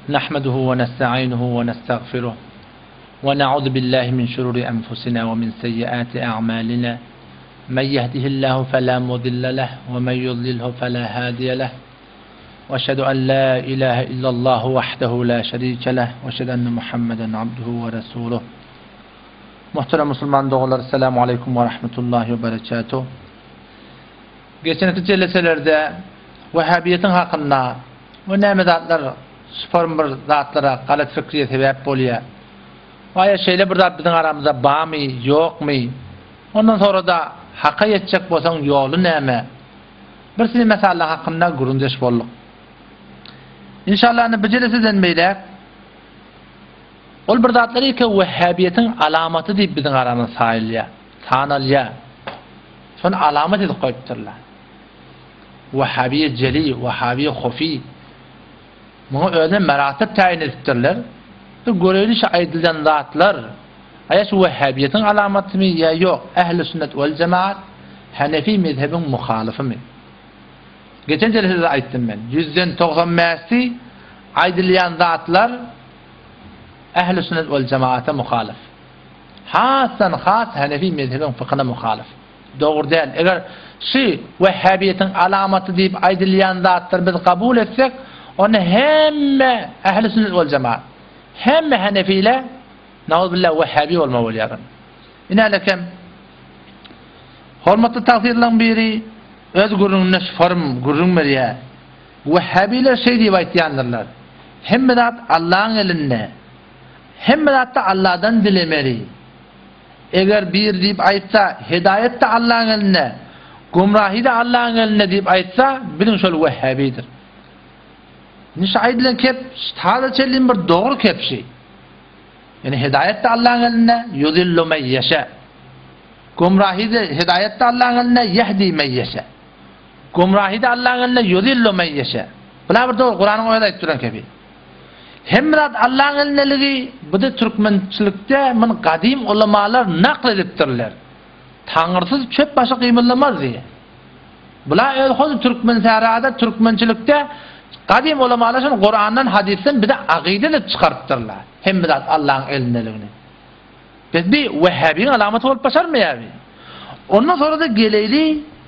Nahmeduhu we nestainuhu we nestagfiruh. Ve na'udzu billahi min şururi enfusina ve min seyyiati a'malina. Men yehdihillahu fela mudille leh ve men yudlilhu fela hadiye leh. Ve eşhedü en la ilahe illallah vahdehu la şerike leh ve eşhedü enne Muhammeden abduhu ve resuluh. Muhterem musulman doganlar, Esselamu aleýkum we rahmetullahi we berekatuh. Geçenki jeleselerde Wahhabiýetiň hakynda we näme zatlar şuform bir zatlara galat fikriýe sebäp bolýar. Waýa şeýle bir zat biziň aramyzda bamy, ýokmy? Ondan sonra-da haka ýetjek bolsaň ýoly näme? Bir sini mesaller hakynda gürrüňdeş bolduk. Inşallah indi bu jeleseden beýläk Ol bir zatlar eke wehhabiýetiň alamaty diýip biziň aramyzda saýylýar, sanalýar. Şony alamat edip goýupdyrlar. Wehhabiýe jeli, wehhabiýe hofi. Muňa özüne meratip täýin edipdirler. Bir göreýli şu aýdylýan zatlar aýa şu wehhabiýetiň alamatymy ýa ýok, ehli sünnet wel jemaat, hanefi mezhebiň muhalyfymy? Geçen jelsede aýtdym men. Ýüzden 95-si aýdylýan zatlar Ähli sünnet wal jemaata muhalyf. Hasdan has Hanefi mezhebiň fykyna muhalyf. Dogry däl. Eger şu Wehhabiýetiň alamaty diýip aýdylýan zatlary biz kabul etsek, onda hemme ähli sünnet wal jemaat, hemme Hanefiler nauzbillah Wehhabi bolmaly bolýar. Inälekem hormatly tagsyrylaryň biri öz gürrüňinde şu form gürrüň berýär. Wehhabiler şeý diýip aýtýandyrlar, Hemme zat Allaň elinde. Hemme zatda Alladan dilemeli. Eger biri diýip aýtsa, Hedaýat-da Allaň elinde, gümrahy-da Allaň elinde diýip aýtsa, biliň şol wehhabidir. Indi şu aýdylan kep ştada çenli bir dogry kep şi. Ýani hedaýat-da Allaň elinde, yuzillu men ýeşe. Gümrahy-da, hedaýat-da Allaň elinde, ýehdi men ýeşe. Gümrahy-da Allaň elinde, ýuzillu men ýeşe. Bular bir dogry, Kuranyň özi aýdyp duran kebi. Hemme zat Allaň elindeligi, bu-da türkmençilikde muny gadym ulamalar nakl edipdirler. Taňyrsyz çöp başy gymyldamaz diýe. Bular öz hol türkmen sährada, türkmençilikde gadym ulamalar şuny Kurandan, hadysdan bize agyda edip çykarypdyrlar. Hemme zat Allaň elindeligini. Biz bi Wehhabiň alamaty bolup başarmaýar bi. Ondan sonra-da geleýli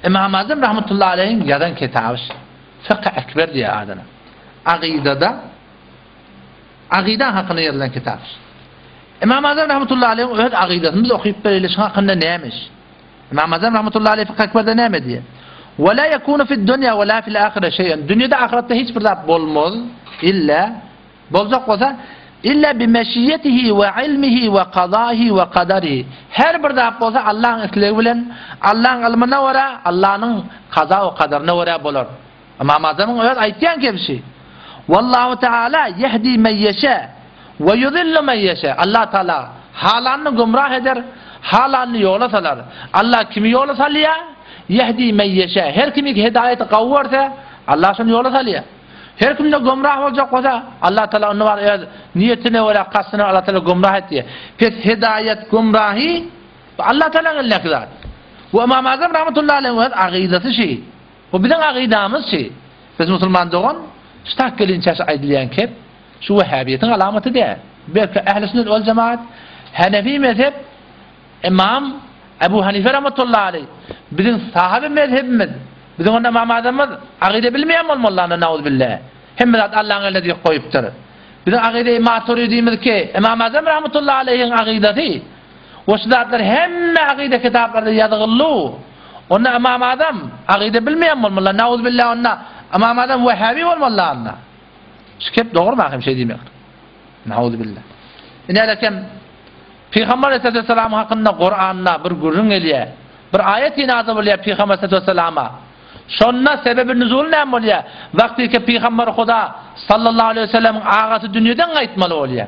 Imam Azam rahmetullahi aleýhiň ýazan kitaby Fykh Ekber diýýär adyna. Agydada agyda hakynda ýazylan kitap. Imam Azam rahmetullahi aleýhiň öz agydasyny biz okyp bereýli şuň hakynda nämiş? Imam Azam rahmetullahi aleýh Fykh Ekberde näme diýýär? Ve la yekunu fid dunya ve la fil ahire şey'en. Dünýede ahyretde hiç bir zat bolmaz illa Boljak bolsa, Illa bi meşiýetihi we ilmihi we kazahi we kadarihi. Her bir zat bolsa Allahyň islegi bilen, Allahyň ylmyna görä, Allanyň kaza we kadaryna görä bolar. Ymam Azamyň öz aýtýan kebşi. Wallahu Teala ýehdi men ýeşe we ýuzillu men ýeşe. Allah Teala halanyny gümrah eder, halanyny ýola salar. Allah kimi ýola salýar? Ýehdi men ýeşe. Her kimi hidaýeti gawy görse, Allah şony ýola salýar. Her kimde gümrah boljak bolsa, Allah Taala ony bar öz niýetine görä, kastyna Allah Taala gümrah etýär. Pes hidaýet gümrahy bu Allah Taalanyň elindäki zat. Bu Ymam Azam rahmetullahi aleýhiň öz agydasy şi. Bu biziň agydamyz şi. Biz musulman dogan, şu tak gelinçä şu aýdylýan kep şu wehhabiýetiň alamaty däl. Belki ähli sünnet wal jemaat, Hanefi mezhep Ymam Ebu Hanife rahmetullahi aleýh biziň sahaby mezhebimiz, biziň onda Ymam Azamymyz agyda bilmeýän bolmaly onda nauzubilla. Hemme zat Allaň elinde diýip goýupdyr. Biziň agyda Maturidimiz ki, Ymam Azam rahmetullahi aleýhiň agydasy. We şu zatlar hemme agyda kitaplarda ýazgyldy. Onda Ymam Azam agyda bilmeýän bolmaly, nauzubilla onda Ymam Azam Wehhabi bolmaly onda. Şu kep dogrymy ahym şeý diýmek. Nauzubilla. Inälekem Pygamber aleyhissalam hakynda Kuranda bir gürrüň gelýär. Bir aýat nazil bolýar Pygamber aleyhissalama. Şonda sebebi nüzul näme bolýar? Wagtyky Pygamber Huda sallallahu aleyhi ve sellemiň agasy dünýeden gaýtmaly bolýar.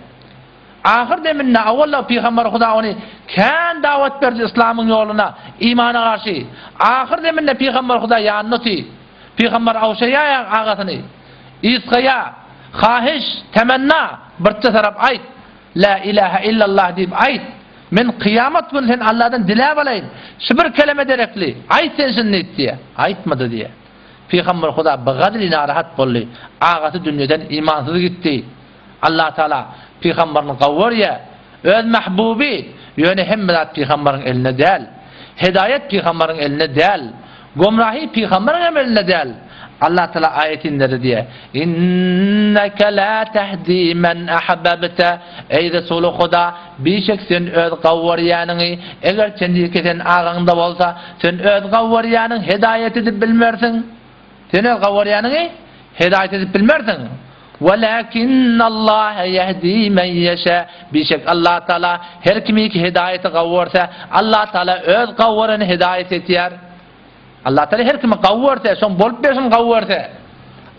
Ahyr deminde awwalla Pygamber Huda ony kän dawat berdi islamyň ýoluna, imana garşy. Ahyr deminde Pygamber Huda ýanynda oty. Pygamber awşaýar agasyny. Ysgaýar. Hahyş, temenna, birçe tarap aýt. La ilahe illallah diýip aýt. Men kyýamat güni sen Allahdan diläp alaýyn. Şu bir keleme derekli. Aýt sen şuny diýip diýýär. Aýtmady diýýär. Pygamber Huda bigadri narahat boldy. Agasy dünýeden imansyz gitdi. Allah Taala pygambaryny gawy görýär. Öz mahbuby, ýöne hemme zat pygambaryň elinde däl. Hedaýat pygambaryň elinde däl. Gomrahy pygambaryň hem elinde däl. Allah Taala aýat inderdi diýýär. Inneke la tehdi men ahbabte. Eý Resuly Huda, bişek sen öz gawy görýäniňi, eger çenlike sen agaňda bolsa, sen öz gawy görýäniň hedaýat edip bilmersiň. Sen öz gawy görýäniňi hedaýat edip bilmersiň. Welakinnallaha ýehdi men ýeşa. Bişek Allah Taala her kimi ki hedaýaty gawy görse, Allah Taala öz gawy göreni hedaýat etýär. Allah Taala her kimi gawy görse, şoň bolup berşini gawy görse,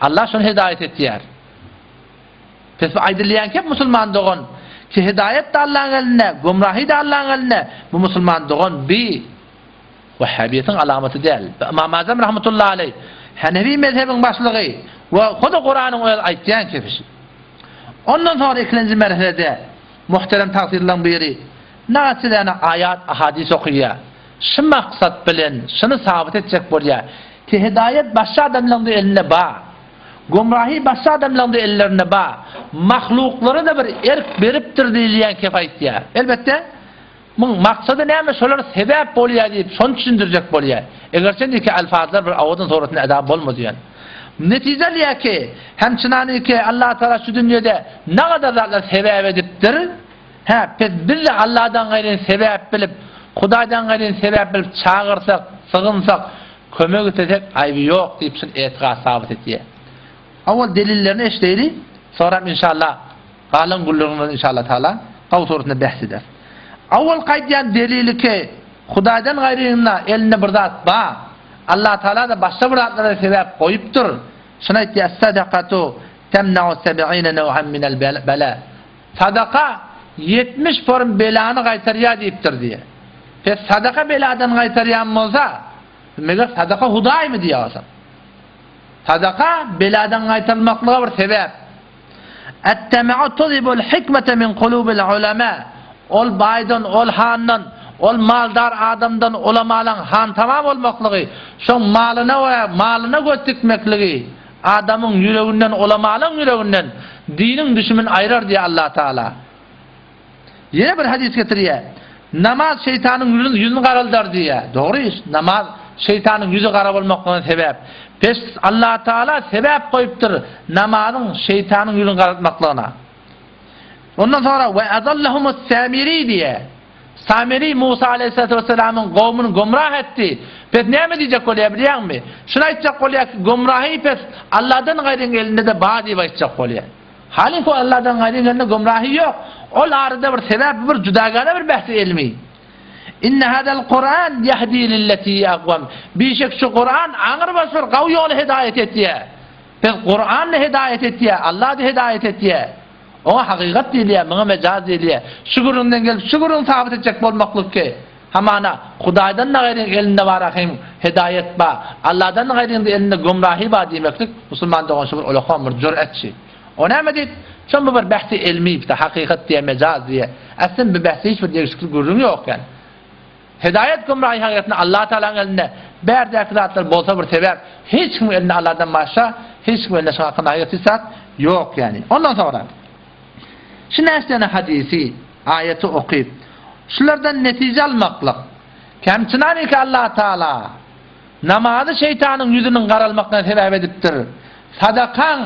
Allah şony hedaýat etýär. Pes bu aýdylýan kep musulman dogan ki hedaýat da Allaň elinde, gumrahy da Allaň elinde. Bu musulman dogan bi Wahhabiýetiň alamaty däl. Bu Ymam Azam rahmetullahi aleý, Hanefi mezhebiň başlygy we hudy Kuranyň özi aýtýan kefişi. Ondan soňra ikilenji merhelede muhterem tagsyrylaryň biri näçe däne aýat, ahadys okaýar. Şu maksat bilen şuny sabyt etjek bolýar ki hidaýat başga adamlaryň-da elinde bar. Gumrahy başga adamlaryň-da ellerinde bar. Mahluklara-da bir erk beripdir diýilýän kep aýtýar. Elbetde, Muň maksady näme şolar sebäp bolýa diýip şony düşündirjek bolýa. Eger sen iki alfazlar bir awadan suratynda eda bolmady ýan. Netije alýa ki, hem çynany ki Allah Taala şu dünýede nagadar zatlar sebäp edipdir. Hä, pes biz-de Allahdan gaýryn sebäp bilip, Hudaýdan gaýryn sebäp bilip çagyrsak, sygynsak, kömek islesek aýby ýok diýip şuny etikat sabyt etýä. Owal delillerini eşdeýli, soňram inşallah Galan gürrüňimizi inşallah taala gawy suratynda bähs ederis. Owalky aýdýan delili ki, Hudaýdan gaýrynda elinde bir zat bar. Allah Taala-da başga bir zatlara sebäp goýupdyr. Şuny aýtýar, Es-sadakatu temna'u seb'ine new'an minel bela. Sadaka 70 form belany gaýtarýar diýipdir diýýär. Pes sadaka beladan gaýtarýan bolsa, meger sadaka Hudaýmy diýýär. Sadaka beladan gaýtarylmaklyga bir sebäp. Et-tema'u tuzhibul hikmete min kulubil ulema. Ol baýdan, ol handan, ol maldar adamdan ulamalaň hantama bolmaklygy, şoň malyna we malyna göz dikmekligi adamyň ýüreginden, ulamalaň ýüreginden diniň düşümini aýrar diýýär Allah Taala. Ýene bir hadys getirýär. Namaz şeýtanyň ýüzüni garaldar diýýär. Dogry iş. Namaz şeýtanyň ýüzi gara bolmaklygyna sebäp. Pes Allah Taala sebäp goýupdyr namazyň şeýtanyň ýüzüni garaltmaklygyna. Ondan soňra we azallahumus Samiri diýýär. Samiri Musa aleyhissalatu vesselamyň gowmuny gumrah etdi. Pes näme diýjek bolýar bilýäňmi? Şuny aýtjak bolýar ki, gumrahy pes Allahdan gaýryň elinde-de bar diýip aýtjak bolýar. Halypa Alladan gaýry gelende gümrahy ýok. Ol arada bir sebäp bir judagana bir bähsi elmi. Inne hadal Kuran ýahdi lilleti hiye agwam. Bişek şu Kuran aňry baş bir gawy ýola hidaýat etýär. Biz Kuran-da hidaýat etýär, Allah-da hidaýat etýär. Oňa hakykat diýilýär, muňa mejaz diýilýär. Şu gürrüňden gelip şu gürrüňi sabyt etjek bolmaklyk ki, hamana Hudaýdan-da gaýryň elinde bar ahim hidaýat bar, Alladan gaýryň-da elinde gümrahy bar diýmeklik musulman dogan şu bir ulakam bir jüretçi. O näme diýip, şon bu bir bähsi elmi, bir hakykat diýe, mejaz diýe. Aslyn bu bähse hiç bir degişikli gürrüň ýok ýani. Hidaýat gümrahy hakykatynda Allah Tagalaň elinde, bärdäki zatlar bolsa bir sebäp, hiç kimiň elinde Allahdan başga hiç kimiň elinde şoň hakynda hakykat hiç zat ýok ýani. Ondan soňra şu näçe hadysy, aýaty okyp, şulardan netije almaklyk, Kemçinaniki Allah Tagala Namazy şeýtanyň ýüzüniň garalmaklygyna sebäp edipdir. Sadakaň,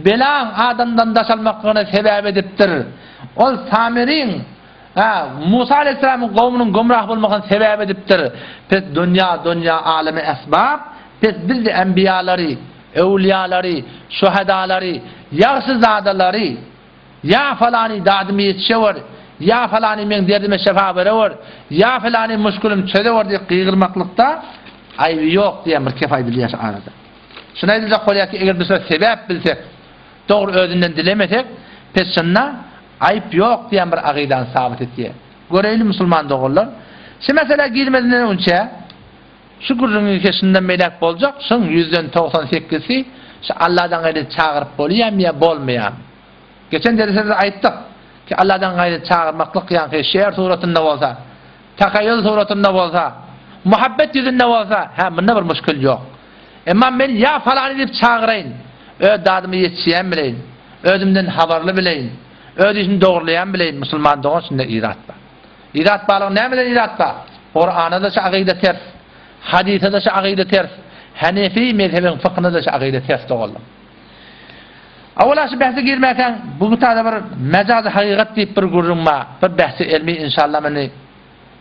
belaň adamdan daşalmaklygyna sebäp edipdir. Ol Samiriň, hä, Musa aleýhissalamyň gowmunyň gümrah bolmagyna sebäp edipdir. Pes dünýä, dünýä alemi esbap, pes biz-de enbiýalary, öwlüýalary, şuhadalary, ýagşyzadalary, Ýa falany dadymy ýetişewer, ýa falany meň derdime şefa berewer, ýa falany muşkülüm çözewer diýip gygyrmaklykda aýby ýok diýen bir kep aýdylýar şu arada. Şuny aýdyljak bolýar ki, eger biz şo sebäp bilsek, dogry özünden dilemesek, pes şunda aýyp ýok diýen bir agydany sabyt etýär. Göreýli musulman doganlar, şu meselä girmezden öňçä, Şu gürrüňiň keşinden beýläk boljak, şoň ýüzden 90 sekizsi şu Alladan gaýry çagyryp bolýamy ýa bolmaýamy? Geçen dersde aýtdyk ki Alladan gaýry çagyrmaklyk ýaňky şeýer suratynda bolsa, takaýýul suratynda bolsa, muhabbet ýüzünde bolsa, hä munda bir muşkil ýok. Emma men ýa falany diýip çagyraýyn, öz dadyma ýetişýän bileýin. Özümden habarly bileýin. Öz işini dogrulaýan bileýin. Musulman dogan şunda irat bar. Irat barlygy nämeden irat bar? Kurana-da şu akyda ters. Hadysa-da şu akyda ters. Hanefi mezhebiň fykhyna-da şu akyda ters doganlar. Awala şu bähse girmäkäň bu kitabda bir mejazy hakykat diýip bir gürrüň bar. Bir bähsi elmi inşallah meni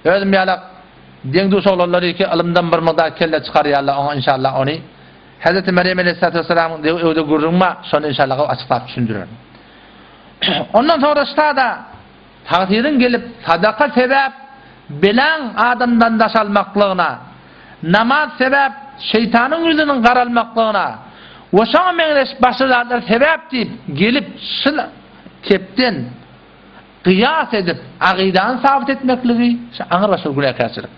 özüm ýalak deň-duş oglanlar iki ylymdan bir mygdar kelle çykarýarlar oňa inşallah ony Hezreti Merýem aleýhissalatu wessalamyň öwde gürrüň bar şony inşallah gowy açyklap düşündirerin. Ondan soňra ştada Tagsyryň gelip sadaka sebäp belaň adamdan daş almaklygyna, namaz sebäp şeýtanyň ýüzüniň garalmaklygyna we şoňa meňzeş başga zatlar sebäp diýip gelip şul kepden gyýas edip agydany sabyt etmekligi şu aňrybaş bir günäkärçilik.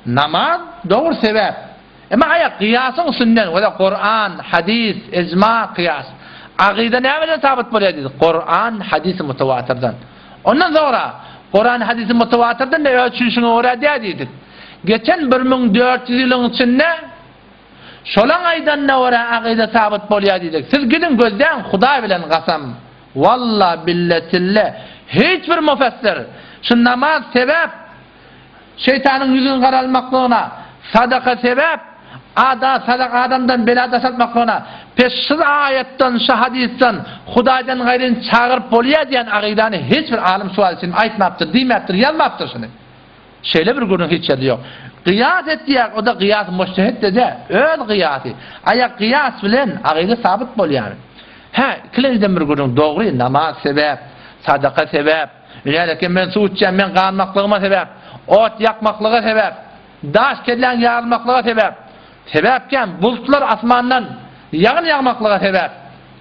Namaz dogry sebäp. Emma aýa gyýasyň üstünden we Kuran, hadys, ijma, kyýas. Agyda nämeden sabyt bolýar diýdik? Kuran, hadysy mutawatyrdan. Ondan soňra Kuran, hadysy mutawatyrdan da öz düşünişiňe görä däl diýdik. Geçen 1400 ýylyň içinde şolaň aýdanyna görä agyda sabyt bolýar diýdik. Siz gidiň gözläň Hudaý bilen gasam. Walla bille tille hiç bir mufessir şu namaz sebäp Şeýtanyň ýüzüniň garalmaklygyna, sadaka sebäp, ada, sadaka adamdan bela daşaltmaklygyna, pes şu aýatdan, şu hadysdan Hudaýdan gaýryny çagyryp bolýar diýen agydany hiç bir alym şu wagta çenli aýtmapdyr, diýmäpdir, ýazmapdyr şuny. Şeýle bir gürrüň hiç ýerde ýok. Gyýas et diýýär, o-da gyýas mujtehid-de däl, öz gyýasy. Aýa gyýas bilen agyda sabyt bolýar. Hä, ikilenjiden bir gürrüň dogry, namaz sebäp, sadaka sebäp, Ünäleke men suw içýän, men ganmaklygyma sebäp, ot ýakmaklyga sebäp, daş kelläň ýarylmaklyga sebäp, sebäpkän bulutlar asmandan ýagyn ýagmaklyga sebäp.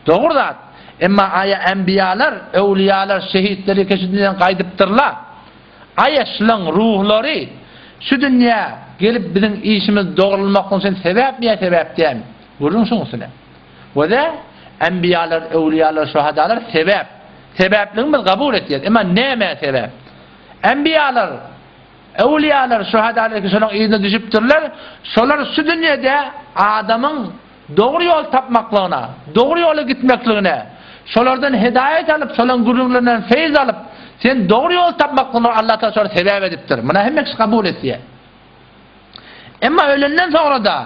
Dogry zat. Emma aýa enbiýalar, öwlüýalar, şehitler ýeke şu dünýeden gaýdypdyrla. Aýa şulaň ruhlary şu dünýä gelip biziň işimiz dogrulmaklyk üçin sebäpmi ýa sebäp dälmi? Gürrüň şuň üstüne. Wede, enbiýalar, öwlüýalar, şuhadalar sebäp. Sebäpligini biz kabul etýäris. Emma nämä sebäp? Enbiýalar, öwlüýalar, şuhadalar ki şolaryň yzyna düşüpdirler, şolar şu dünýede adamyň dogry ýol tapmaklygyna, dogry ýola gitmekligine, şolardan hidaýat alyp, şolaryň gürrüňlerinden feýz alyp, sen dogry ýol tapmaklygyna Allah Tagala şolary sebäp edipdir. Muny hemme kişi kabul etýär. Emma ölenden soňra-da,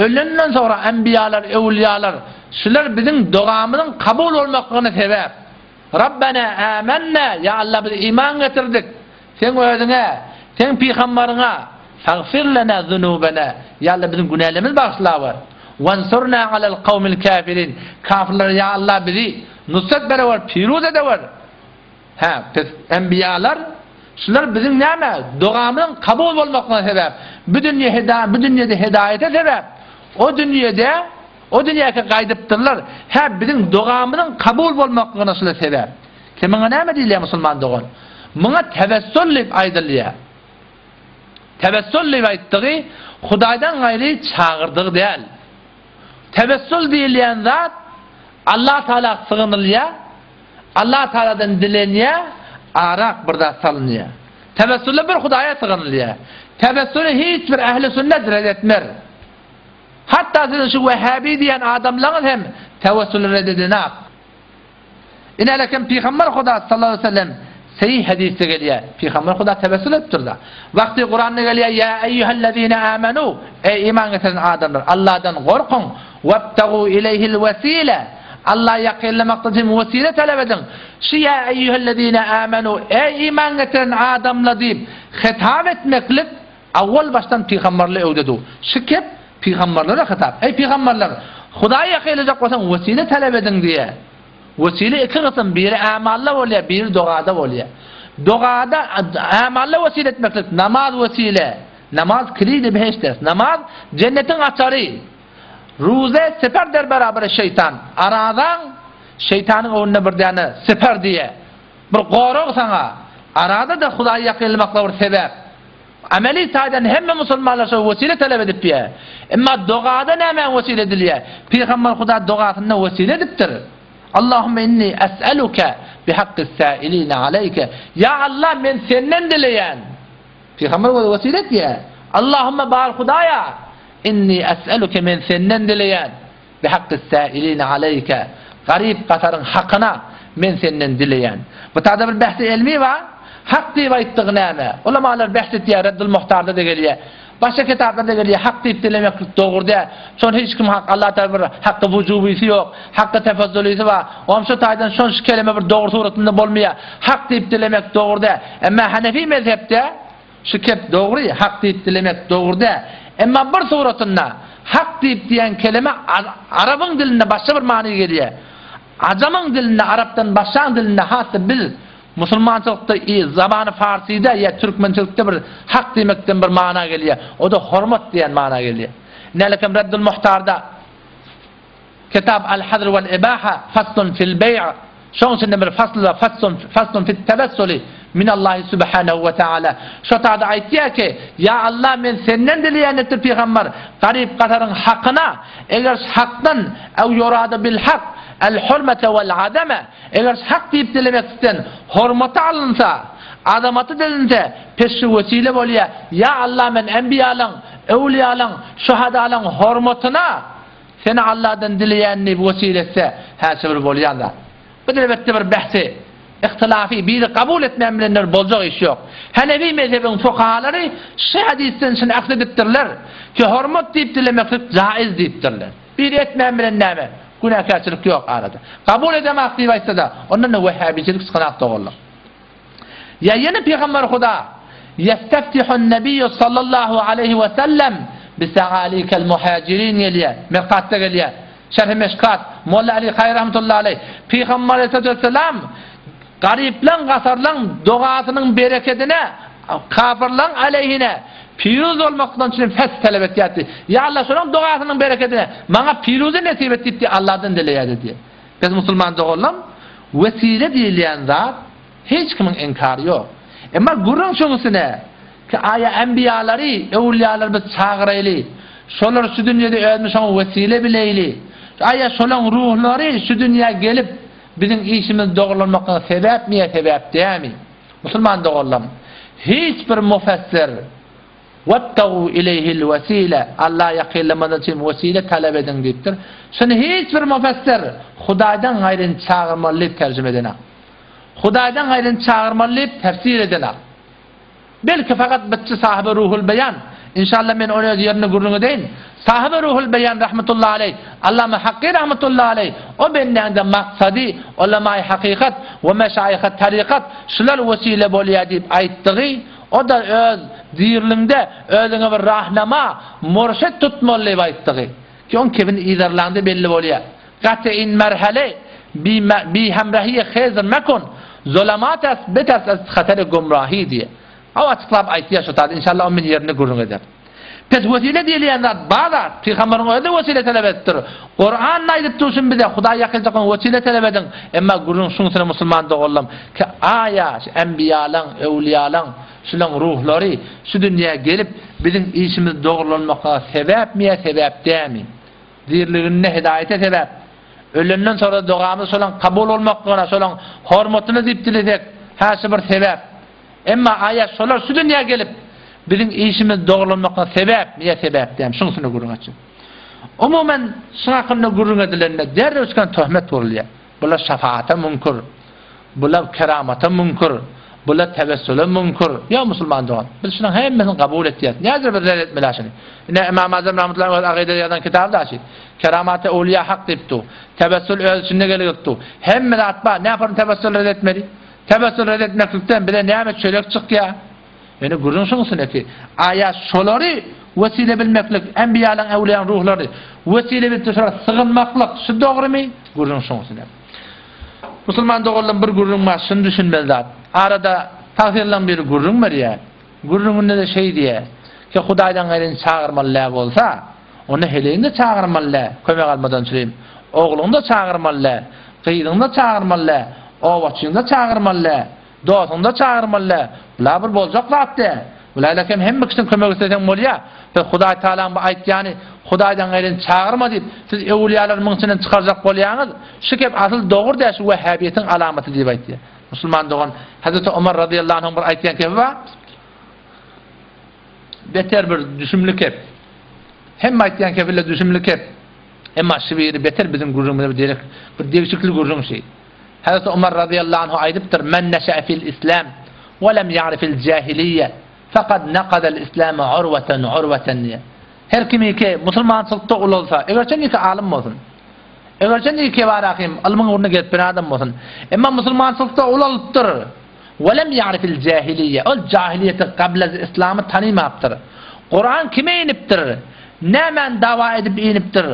ölenden soňra enbiýalar, öwlüýalar, şular biziň dogamyzyň kabul bolmaklygyna sebäp. Rabbena âmennâ, ýa Allah biz iman getirdik, Seň özüňe, Seň pygambaryňa, fagfir lenâ zunûbenâ, ýa Allah biziň günälerimizi bagyşlawer. Wansurnâ alel kawmil käfirin, kafirlere ýa Allah bizi nusrat berewer, piruz edewer. Hä, pes enbiýalar, şular biziň näme, dogamyzyň kabul bolmaklygyna sebäp, bu dünýe heda, bu dünýede hedaýata sebäp, o dünýede, o dünýäki gaýdypdyrlar, hä, biziň dogamyzyň kabul bolmaklygyna şular sebäp. Ki muňa näme diýilýär musulman dogan? Muňa tewessul diýip aýdylýar. Tewessul diýip aýtdygy, Hudaýdan gaýry çagyrdygy däl. Tewessul diýilýän zat Allah Taala sygynylýar, Allah Taaladan dilenýär, arak bir zat salynýar. Tewessulda bir Hudaýa sygynylýar. Tewessuly hiç bir ähli sünnet red etmer. Hatda siziň şu wehhabi diýen adamlaryňyz hem tewessuly red edenak. Ine lekin Pygamber Huda sallallahu aleyhi ve sellem sahih hadisde gelýär. Pygamber Huda tewessul edipdir-da. Wagty Kuranda gelýär, Ýa eýýuhellezine amenu, eý iman getiren adamlar, Allahdan gorkuň, webtagu ileyhil wesile, Allaha ýakynlamakdan üçin wesile talap ediň. Şu ýa eýýuhellezine amenu, eý iman getiren adamlar diýip hitap etmeklik Awwal başdan pygamberler öwdedi. Şu kep pygamberlere hitap. Eý pygamberler, Hudaýa ýakynlajak bolsaň wesile talap ediň diýýär. Wesile iki gysym, biri ämalla bolýar, biri dogada bolýar. Dogada ämalla wesile etmeklik namaz wesile. Namaz kilidi behişt. Namaz jennetiň açary. Ruze siper der beraber şeýtan. Arazaň şeýtanyň öňünde bir däne siper diýýär. Bir gorag saňa. Arada-da Hudaýa ýakynlamaklyga bir sebäp. Ameli taýdan hemme musulmanlar şo wesile talap edip biýär. Emma dogada nämä wesile edilýär? Pygamber Huda dogasynda wesile edipdir. Allahümme inni es'eluke bihakkis sailine aleyke. Ýa Allah men senden dileýän. Pygamber wesile etýär. Allahümme bar Hudaýa inni es'eluke men senden dileýän. Bihakkis sailine aleyke. Garyp-gasaryň hakyna men senden dileýän. Bu taýda bir bähsi elmi bar. Hak diýip aýtdygy näme? Ulamalar bähs etýär, Reddul Muhtarda-da gelýär. Başga kitaplarda gelýär, hak diýip dilemeklik dogry däl. Şony hiç kim hak, Allah Tagala bir hakky wujubysy ýok, hakky tefezzulysy bar. Oňam şu taýdan şon şu keleme bir dogry suratynda bolmaýar. Hak diýip dilemek dogry däl. Emma Hanefi mezhepde şu kep dogry, hak diýip dilemek dogry däl. Emma bir suratynda hak diýip diýen keleme arabyň dilinde başga bir many gelýär. Ajamyň dilinde, arapdan başgaň dilinde has-da biz Musulmançylykda i zabany farsyda ýa türkmençilikde bir hak diýmekden bir mana gelýär. O-da hormat diýen mana gelýär. Nälekem Reddul Muhtarda Kitab al-Hazr wal-Ibaha faslun fil beý' şoň içinde bir fasl bar, faslun faslun fit tawessuli minallahi subhanahu we taala. Şo tada aýtýar ki, Ýa Allah men senden dileýän diýipdir pygamber, garyp-gasaryň hakyna, eger hakdan ew ýurada bil hak el-hurmete wal-adame Eger hak diýip dilemeklikden hormaty alynsa, azamaty dilinse, pes şu wesile bolýar, Ýa Allah men enbiýalaň, öwlüýalaň, şuhadalaň hormatyna Seni Allahdan dileýän diýip wesile etse, häçe bir bolýan zat. Bu elbetde bir bähsi, ihtilafy, biri kabul etmän bilenler boljak iş ýok. Hanefi mezhebiň fukahalary şu hadysdan şuny ahz edipdirler, ki hormat diýip dilemeklik jaiz diýipdirler. Biri etmän bilen näme? Günäkärçilik ýok arada. Kabul edemak diýip aýtsa-da, ondan-da wehhabiçilik çykanak doganlar. Ýa ýene Pygamber Huda, Ýesteftihun-nebiýu sallallahu aleýhi we sellem bi-sa'alikel muhajirin gelýär, Mirkatda gelýär. Şerhi Meşkat, Molla Ali Kaýy rahmetullahi aleýh, Pygamber aleyhissalatu vesselam garyplaň, gasarlaň dogasynyň berekedine kafyrlaň aleýhine piruz bolmakdan üçin feth talap etýärdi. Ýa Allah şolaň dogasynyň berekedine maňa piruzy nesip et diýip Allahdan dileýärdi diýýär. Biz musulman doganlam wesile diýilýän zat hiç kimiň inkary ýok. Emma gürrüň şuň üstüne ki aýa enbiýalary, öwülýalary biz çagyraýly. Şolar şu dünýede özümiz şoňa wesile bileýli. Aýa şolaň ruhlary şu dünýä gelip biziň işimiz dogrulanmaklyga sebäpmi ýa sebäp dämi? Musulman doganlarym, hiç bir mufessir Webtagu ileýhil wesile, Alla ýakynlamadan üçin wesile talap ediň diýipdir. Şuny hiç bir mufessir Hudaýdan gaýryny çagyrmaly diýip terjime edenak. Hudaýdan gaýryny çagyrmaly diýip tefsir edenak. Belki fakat bytçy sahyby Ruhul Beýan, inşallah men ony öz ýerinde gürrüň edeýin, sahyby Ruhul Beýan rahmetullahi aleý, Allama Hakky rahmetullahi aleý, o bendäňde maksady ulamaýy hakykat we meşaýyhy tarykat şular wesile bolýar diýip aýtdygy, o-da öz diriliňde özüňe bir rahnama, murşit tutmaly diýip aýtdygy. Ki oň kebini yzarlaňda belli bolýar. Gaty in merhale bi hemrahiye hezr mekun, zolamat est beters est hateri gumrahi diýýär. Aw açyklap aýtýar şu zady, inşallah ony men ýerinde gürrüň ederin. Pes wesile diýilýän zat bar zat, pygamberiň özi wesile talap edipdir. Kuran aýdyp durşun bize, Hudaý ýakynjak bolan wesile talap ediň. Emma gürrüň şuňsuna musulman doganlarym, ki aýa şu enbiýalaň, öwliýalaň, şulaň ruhlary şu dünýä gelip biziň işimiz dogrulanmaklyga sebäpmi ýa sebäp dämi? Diriliginde hidaýete sebäp, ölenden soňra dogamyz şolaň kabul bolmaklygyna, şolaň hormatyna diýip dilesek, hä şu bir sebäp. Emma aýa şolar şu dünýä gelip, biziň işimiz dogrulanmaklygyna sebäpmi ýa sebäp dälmi, şuň üstünde gürrüň açjak. Umuman, şuň hakynda gürrüň edilende derrew çykan töhmet urulýar. Bular şafaata müňkür. Bular keramata müňkür. Bular tewessule müňkür. Ýok musulman dogan. Biz şunuň hemmesini kabul etýäs. Nädip biz red etmeli şuny? Ine Imam Azam rahmetullahi öz akyda ýazan kitaby da şi. Keramata owliýa hak diýip dur. Tewessül öz içinde gelip dur. Hemme zat bar. Näme tewessül red etmeli? Tewessül red etmeklikden bize näme çörek çykýar? Ýöne gürrüň şuň üstündeki, aýa şolary wesile bilmeklik, enbiýalaryň, öwliýalaryň ruhlary wesile bilip şolara sygynmaklyk şu dogrymy? Gürrüň şuň üstünde. Musulman doganlarym bir gürrüň bar, şuny düşünmeli zat. Arada tagsyrylaryň biri gürrüň berýär. Gürrüňinde-de şeý diýýär, ki Hudaýdan gaýryny çagyrmaly däl bolsa, onda heleýiňi-de çagyrmaly däl, kömek almadan çürim. Ogluňy-da çagyrmaly däl, gyzyňy-da çagyrmaly däl, obaçyňy-da çagyrmaly däl, Dostuňda çagyrmaly däl. Bula bir boljak zat däl. Bulaýla hem hemme kişiden kömek isleseň bolýar. Siz Hudaý Tagalaň bu aýtýany Hudaýdan gaýryny çagyrma diýip, siz öwülýalary muň içinden çykarjak bolýaňyz. Şu gep asyl dogry däl, şu wehhabiýetiň alamaty diýip aýtýar. Musulman dogan, Hezreti Omar razyýallahu anhuň bir aýtýan kebi bar. Beter bir düşümli kep. Hemme aýtýan kepile düşümli kep. Emma şu biri beter biziň gürrüňimize bir derek, bir degişikli gürrüň şi. Hazreti Omar razyýallahu anhu aýdypdyr, Men neşe'e fil islam we lem ya'rifil jahiliýe fekad nakadal islame urweten urweten diýýär. Her kim ki musulmançylykda ulalsa, egerçe niki alym bolsun, egerçe niki barahym ylmyň ugrunda gezip bir adam bolsun, emma musulmançylykda ulalypdyr, we lem ya'rifil jahiliýe, ol jahiliýeti gablez islamy tanymapdyr. Kuran kime inipdir? Nämäni dawa edip inipdir?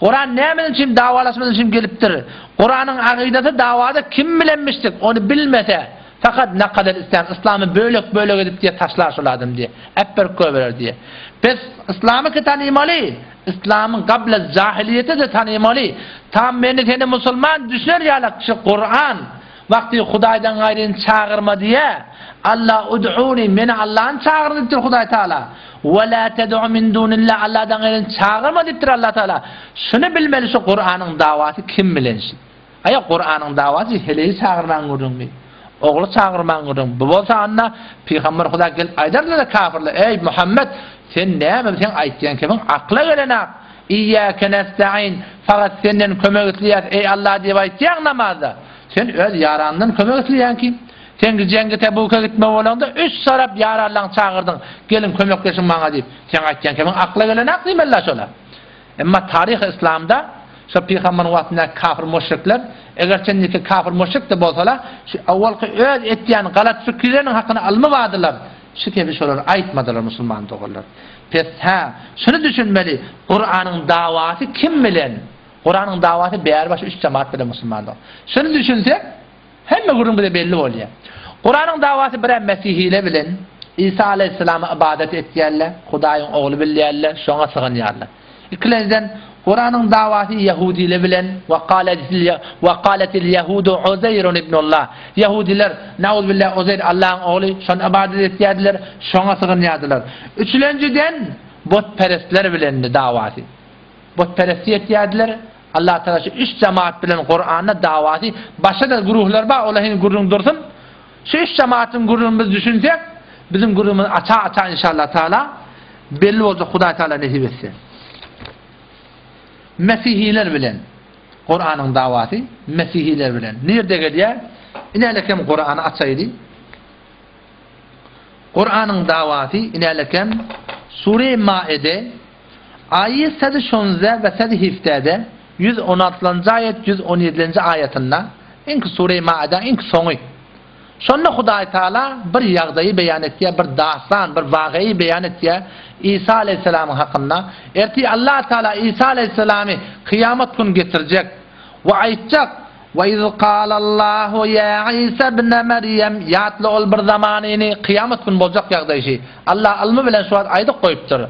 Kuran nämeniň üçin dawalaşmak üçin gelipdir? Kuranyň agydasy dawada kim bilenmişdik, ony bilmese, fakat nakadel islam, yslamy bölek-bölek edip diýe taşlar şol adam diýe. Äpberip goýberer diýe. Biz yslamy ki tanymaly, yslamyň gable jahiliýeti-de tanymaly. Tam meni seni musulman düşüner ýalak şu Kuran Wagty Hudaýdan gaýryny çagyrma diýýär. Alla ud'uni, meni Allany çagyryň diýipdir Hudaý Taala. Ve la ted'u min dunillah, Alladan gaýryny çagyrma diýipdir Allah Taala. Şuny bilmeli şu Kuranyň dawasy kim bilen şi. Aýa Kuranyň dawasy heleýi çagyrmaň gürrüňmi? Ogly çagyrmaň gürrüň. Bu bolsa anda Pygamber Huda gelip aýdarlar kafirler, eý Muhammed, sen näme sen aýtýan kemiň akla gelenak. Iýýäke nesta'in, fakat senden kömek isleýäs, eý Allah diýip aýtýaň namazda. Sen öz ýaranyňdan kömek isleýäň kim? Sen jeňgi Tebuka gitmek bolaňda üç tarap ýaranlaňy çagyrdyň, geliň kömekleşiň maňa diýip. Seň aýtýan kemiň akla gelenak diýmeli-la şola. Emma taryhy yslamda şo pygambaryň wagtyndaky kafir müşrikler, eger çenliki kafir müşrik-de bolsalar, şu owalky öz etýän galat fikirleriniň hakyna ylmy bardylar. Şu kebi şolar aýtmadylar musulman doganlar. Pes hä, şuny düşünmeli, Kuranyň dawasy kim bilen? Kuranyň dawasy bäri başy üç jemaat bilen musulman dogan. Şuny düşünsek, hemme gürrüň bize belli bolýar. Kuranyň dawasy birä mesihile bilen, Isa aleýhissalama ybadat etýärler, Hudaýyň ogly bilýärler, şoňa sygynýarlar. Ikilenjiden, Kuranyň dawasy ýehudile bilen, Wa qalatil ýehudu Uzeýrun ibnullah. Ýehudiler, nauzbillah, Uzeýr Allahyň ogly, şony ybadat etýärdiler, şoňa sygynýardylar. Üçülenjiden, butperestler bilendi dawasy. Butperestlik etýärdiler. Allah Tagala şu üç jemaat bilen Kuranda dawasy, başga-da güruhlar bar, olar heniz gürrüň dursun. Şu üç jemaatyň gürrüňini biz düşünsek, biziň gürrüňimiz aça-aça inşallah Taala belli boljak Hudaý Taala nesip etse. Mesihiler bilen Kuranyň dawasy mesihiler bilen. Nirde gelýär? Inälekem Kurany açaýly. Kuranyň dawasy inälekem Sure Maide aýy sed şonze we sed hiftede 116-njy aýat 117-nji aýatynda iňki Sure Maide iňki soňy. Şonda Hudaý Taala bir ýagdaýy beýan etýär, bir dastan, bir wagyýy beýan etýär Isa aleýhissalamyň hakynda. Ertir Allah Taala Isa aleýhissalamy kyýamat gün getirjek we aýtjak, Ve iz galallahu ýa Isa ibne Merýem, ýatla ol bir zamanyny, kyýamat gün boljak ýagdaý şi. Allah ylmy bilen şu wagt aýdyp goýupdyr.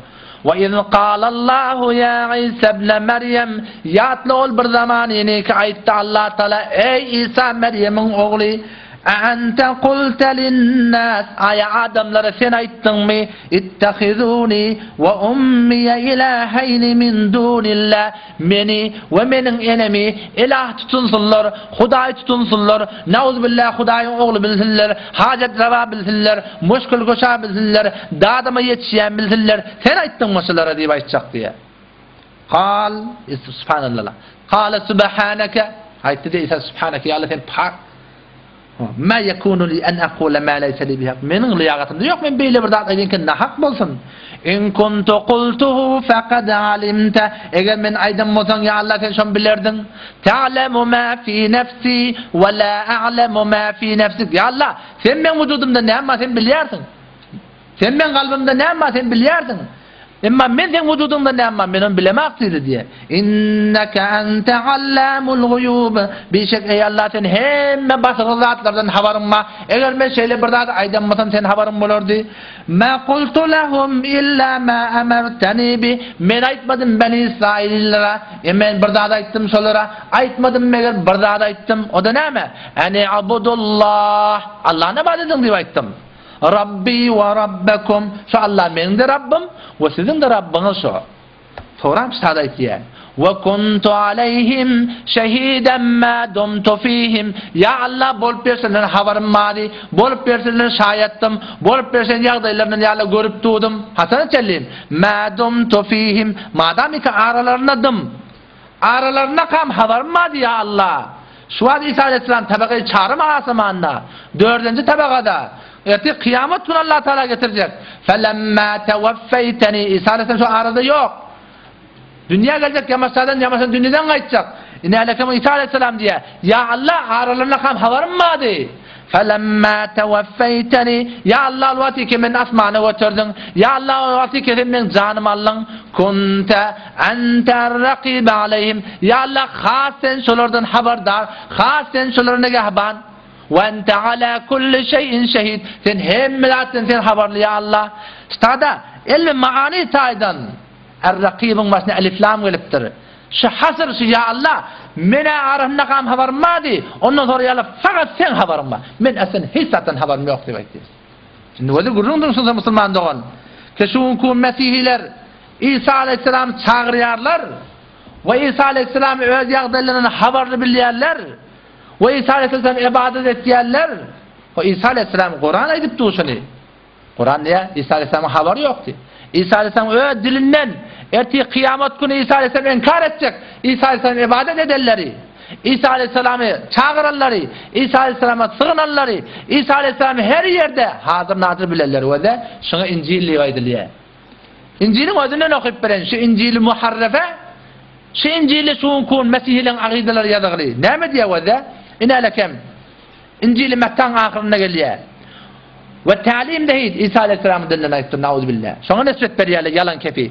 Ve iz galallahu ýa Isa ibne Merýem, ýatla ol bir zamanyny ki aýtdy Allah Taala, eý Isa Merýemiň ogly, a ente kulte linnas, aýa adamlara sen aýtdyňmy, ittehizuni we ummiye ilaheýni min dunillah, Meni we meniň enemi ilah tutunsynlar, Hudaý tutunsynlar, nauzbillah Hudaýyň ogly bilsinler, hajat rawa bilsinler, muşkil guşa bilsinler, dadyma ýetişýän bilsinler, sen aýtdyňmy şulara diýip aýtjak diýýär. Kal, subhanallah. Kale subhaneke, aýtdy diýýär Isa subhaneke, ýa Allah sen pak. Ma yekunu li an aqula ma laysa li bihak. Meniň lyýagatymda ýok, men beýle bir zat aýdaýyn ki, nahak bolsun. In kuntu qultuhu faqad alimta. Eger men aýdan bolsaň, ýa Allah sen şony bilerdiň. Ta'lemu ma fi nefsi we la a'lemu ma fi nefsik. Ýa Allah, sen meň wujudymda näme bar sen bilýärsiň. Sen meň kalbymda näme bar sen bilýärsiň. Emma men seň wujudyňda näme bar, men ony bilemok diýdi diýýär. Inneke ente allamul guýub. Bişek eý Allah sen hemme basyrgy zatlardan habaryň bar. Eger men şeýle bir zady aýdan bolsam sen habaryň bolardy. Ma kultu lehum illa ma amartani bi. Men aýtmadym Beni Israililere. E men bir zat aýtdym şolara. Aýtmadym meger bir zat aýtdym. O-da näme? Eni abudullah. Allahny ibadet ediň diýip aýtdym. Rabbi we Rabbekum, şo Allah meniň-de Rabbym we siziň-de Rabbyňyz şo. Soňram şada aýtýar, We kuntu aleýhim şehiden ma dumtu fihim, Ýa Allah bolup berşenden habarym bardy, bolup berşenden şaýatdym, bolup berşen ýagdaýlaryndan ýa Allah görüp durdum. Haçana çenli? Ma dumtu fihim, madamyka aralaryndadym. Aralarynda-kam habarym bardy, ýa Alla! Şu wagt Isa aleýhissalam tabaka çarym asamanda, dördünji tabakada, ertir kyýamat güni Allah Tagala getirjek. Felemma tewaffeýteni, Isa aleýhissalam şu arada ýok. Dünýä geljek ýamaşadan ýamaşan dünýeden gaýtjak. Ine alekem Isa aleýhissalam diýýär, Ýa Alla, aralarynda-kam habarym bardy. Felemma tewaffeýteni, Ýa Alla, ol wagty ki meni asmana göterdiň. Ýa Alla, ol wagty ki sen meň janymy aldyň. Kunte enter-rakibe aleýhim, Ýa Alla, has sen şolardan habardar, has sen şolara negahban. We ente ala kulli şeýin şehid, Sen hemme zatdan sen habarly, ýa Alla. Ştada, ylmy maany taýdan Er-Rakibiň başyna elif-lam gelipdir. Şu hasr şu ýa Alla, men-ä arasyndakam habarym bardy, ondan soňra ýa Alla fakat seň habaryň bar. Men aslen hiç zatdan habarym ýok diýip aýtdy. Indi weli gürrüň dursun musulman dogan. Ki şu günki mesihiler Isa aleýhissalamy çagyrýarlar we Isa aleýhissalamy öz ýagdaýlaryndan habarly bilýärler we Isa aleýhissalama ybadat etýärler. We Isa aleýhissalam Kuran aýdyp dur şuny. Kuran diýýär, Isa aleýhissalamyň habary ýokdy. Isa aleýhissalam öz dilinden ertir kyýamat güni Isa aleýhissalam inkar etjek, Isa aleýhissalam ybadat edenleri, Isa aleýhissalamy çagyranlary, Isa aleýhissalama sygynanlary, Isa aleýhissalamy her ýerde hazyr-nazyr bilenleri we-de şuňa Injil diýip aýdylýar. Injiliň özünden okyp beren şu Injili muharrefe, şu Injilde şu günki gün mesihileriň agydalary ýazygly. Näme diýýär we-de? Ine-lekem. Injili Mettaň ahyrynda gelýär. We tälim dehid, Isa aleýhissalamyň dilinden aýtdy, nauzubilla. Şoňa nisbet berýärler ýalan kepi.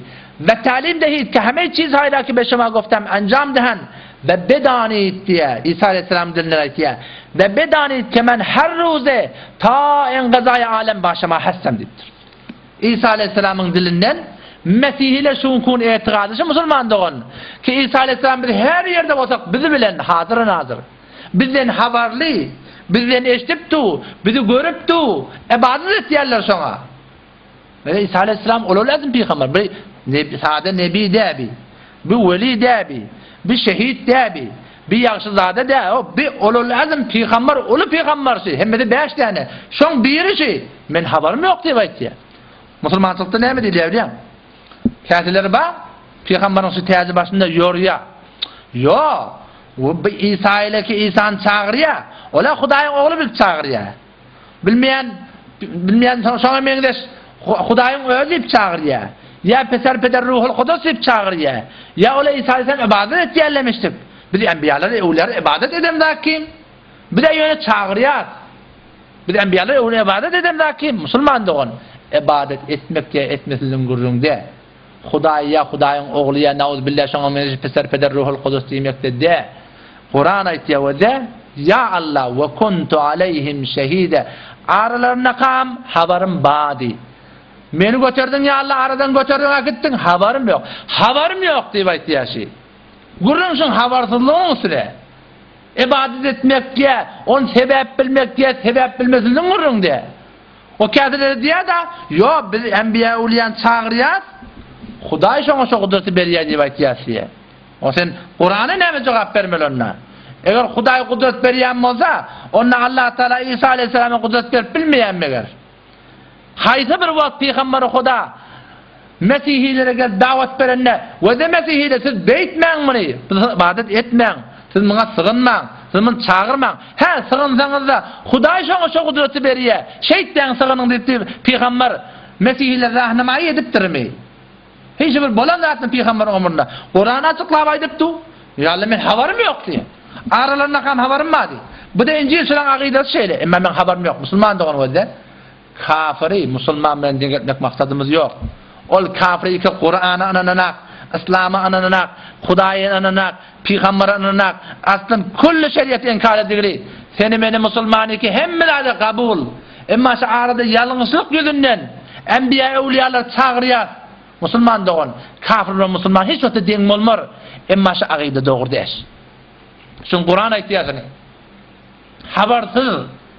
We tälim dehid ki heme çizhaý ra ki be şema goftam enjam dehen we bedanid diýýär. Isa aleýhissalamyň dilinden aýtýar. We bedanid ke men her ruze ta engazaý alem ba şema hessem diýipdir. Isa aleýhissalamyň dilinden Mesihiler şu günki gün etigady şu musulman dogan ki Isa aleýhissalam biz her ýerde bolsak bizi bilen hazyr-nazyr. Bizden habarly, bizden eşidip du, bizi görüp du, ybadat etýärler şoňa. Mele İsa aleyhisselam olar lazym pygamber. Bir nebi, sade nebi däbi. Bir weli däbi. Bir şehit däbi. Bir ýagşyzada dä. O bir olar lazym pygamber, uly pygamber şi. Hemmesi 5 däne. Şoň biri şi. Men habarym ýok diýip aýtýar. Musulmançylykda näme diýilýär bilýäň? Käteleri bar, pygamberiň şu täji başynda ýorýar. Ýok, bu Isa ile ki Isany çagyrýar, ol-a Hudaýyň ogly bilip çagyrýar. Bilmeýän, bilmeýän şoňa meňzeş Hudaýyň özi diýip çagyrýar. Ýa Peser Peder Ruhul Kudus diýip çagyrýar. Ýa ol-a Isa aleyhisselam ybadat etýärlemişdik. Biz enbiýalara, öwlüýalere ybadat edemzok kim? Biz-ä ýöne çagyrýas. Biz enbiýalara öwlüýä ybadat edemzok kim? Musulman dogan, ybadat etmek ýa etmesizligiň gürrüňi däl. Hudaý ýa Hudaýyň Ogly ýa nauzubilla şoňa meňzeş Peser Peder Ruhul Kudus diýmekde däl. Kuran aýtýar we de, Ýa Allah we kuntu aleýhim şehide aralarynakam habarym bardy. Meni göterdiň ýa Allah aradan göterdiň äkitdiň habarym ýok. Habarym ýok diýip aýtýar şi. Gürrüň şuň habarsyzlygynyň üstüne. Ybadat etmek diýä, ony sebäp bilmek diýä, sebäp bilmesizligiň gürrüň diýä. O käteleri diýýär-de, Ýok, biz enbiýa öwlüýäni çagyrýas, Hudaý şoňa şo gudraty berýär diýip aýtýas diýýär. O sen Kurana näme jogap bermeli onda? Eger Hudaý gudrat berýän bolsa, onda Allah Taala Isa aleýhissalama gudrat berip bilmeýär meger? Haýsy bir wagt pygamberi Huda Mesihilere gelip dawat berende, Wede mesihiler siz beýtmäň muny, siz ybadat etmäň, siz muňa sygynmaň, siz muny çagyrmaň. Hä, sygynsaňyzda, Hudaý şoňa şo gudraty berýär, şeýtmäň sygynyň diýip diýip pygamber mesihilere rahnamaýy edipdirmi? Hiç bir bolan zatmy pygamberiň ömründe? Kurany açyklap aýdypdy. Ýa Alla men habarym ýok diýen. Aralarynda habarym bar diýen. Bu-da Injil şolaň akydasy şeýle. Emma meň habarym ýok. Musulman dogan gözle. Kafyry musulman bilen deň etmek maksadymyz ýok. Ol kafyr iki Kurana ynananak, Yslama ynananak, Hudaýa ynananak, pygambere ynananak, aslyn külli şeriaty inkar edigili. Seni meni musulman iki hemme zady gabul. Emma şu arada ýalňyşlyk ýüzünden enbiýa öwliýalary çagyrýas. Musulman dogan, kafir bilen musulman hiç wagtda deň bolmar. Emma şu agyda dogry däş. Şuny Kuran aýtýar seni. Habarsyz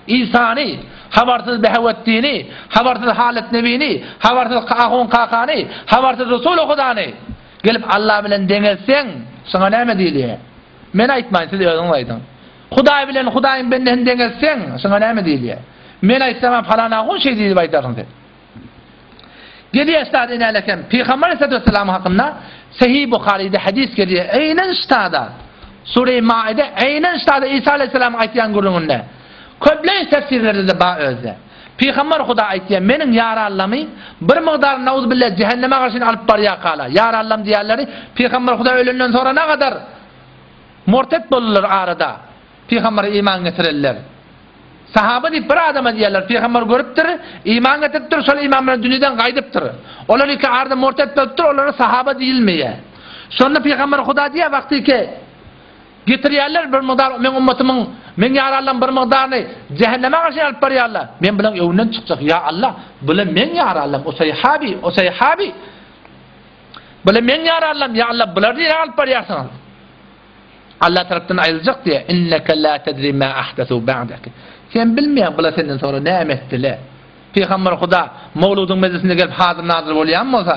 Isany, habarsyz Behewetdini, habarsyz Halyt Nebini, habarsyz Ahun kakany, habarsyz Resuly Hudany gelip Allah bilen deňeltseň, şuňa näme diýilýär? Men aýtmaýyn, siz özüňiz aýdyň. Hudaý bilen Hudaýyň bendesini deňeltseň, şuňa näme diýilýär? Men aýtsam, palan ahun şeý diýip aýdarsyň sen. Gelýär ştada inälekem Pygamber aleyhissalatu vesselam hakynda Sahih Buharyda hadys gelýär. Eýnen ştada Sure-i Maide eýnen ştada Isa aleyhissalamyň aýtýan gürrüňinde. Köplenç tefsirlerde-de bar özde. Pygamber Huda aýtýar, meniň ýarallamy bir mygdar nauzubilla jähenneme garşyn alyp barýarkala. Ýarallam diýýärleri Pygamber Huda ölenden sonra nagadar murtet boldular arada. Pygambere iman getirenler. Sahaba diýip bir adama diýerler, pygamber görüpdir, iman getiripdir, şol iman bilen dünýeden gaýdypdyr. Olar iki arada murtet bolupdyr, olara sahaba diýilmeýär. Şonda pygamber Huda diýýär, wagty ki getirýärler bir mygdar meň ummatymyň, meň ýaranlarym bir mygdaryny jähenneme garşy alyp barýarlar. Men bulaň öňünden çykjak, ýa Allah, bular meň ýaranlarym, o sahabi, o sahabi. Bular meň ýaranlarym, ýa Allah, bulary nirä alyp barýarsyňyz? Allah tarapdan aýyljak diýýär, Inneke la tedri ma ahdesu ba'dek. Sen bilmeýäň bular senden soňra näme etdiler. Pygamber Huda mowludyň mejlisinde gelip hazyr-nazyr bolýan bolsa,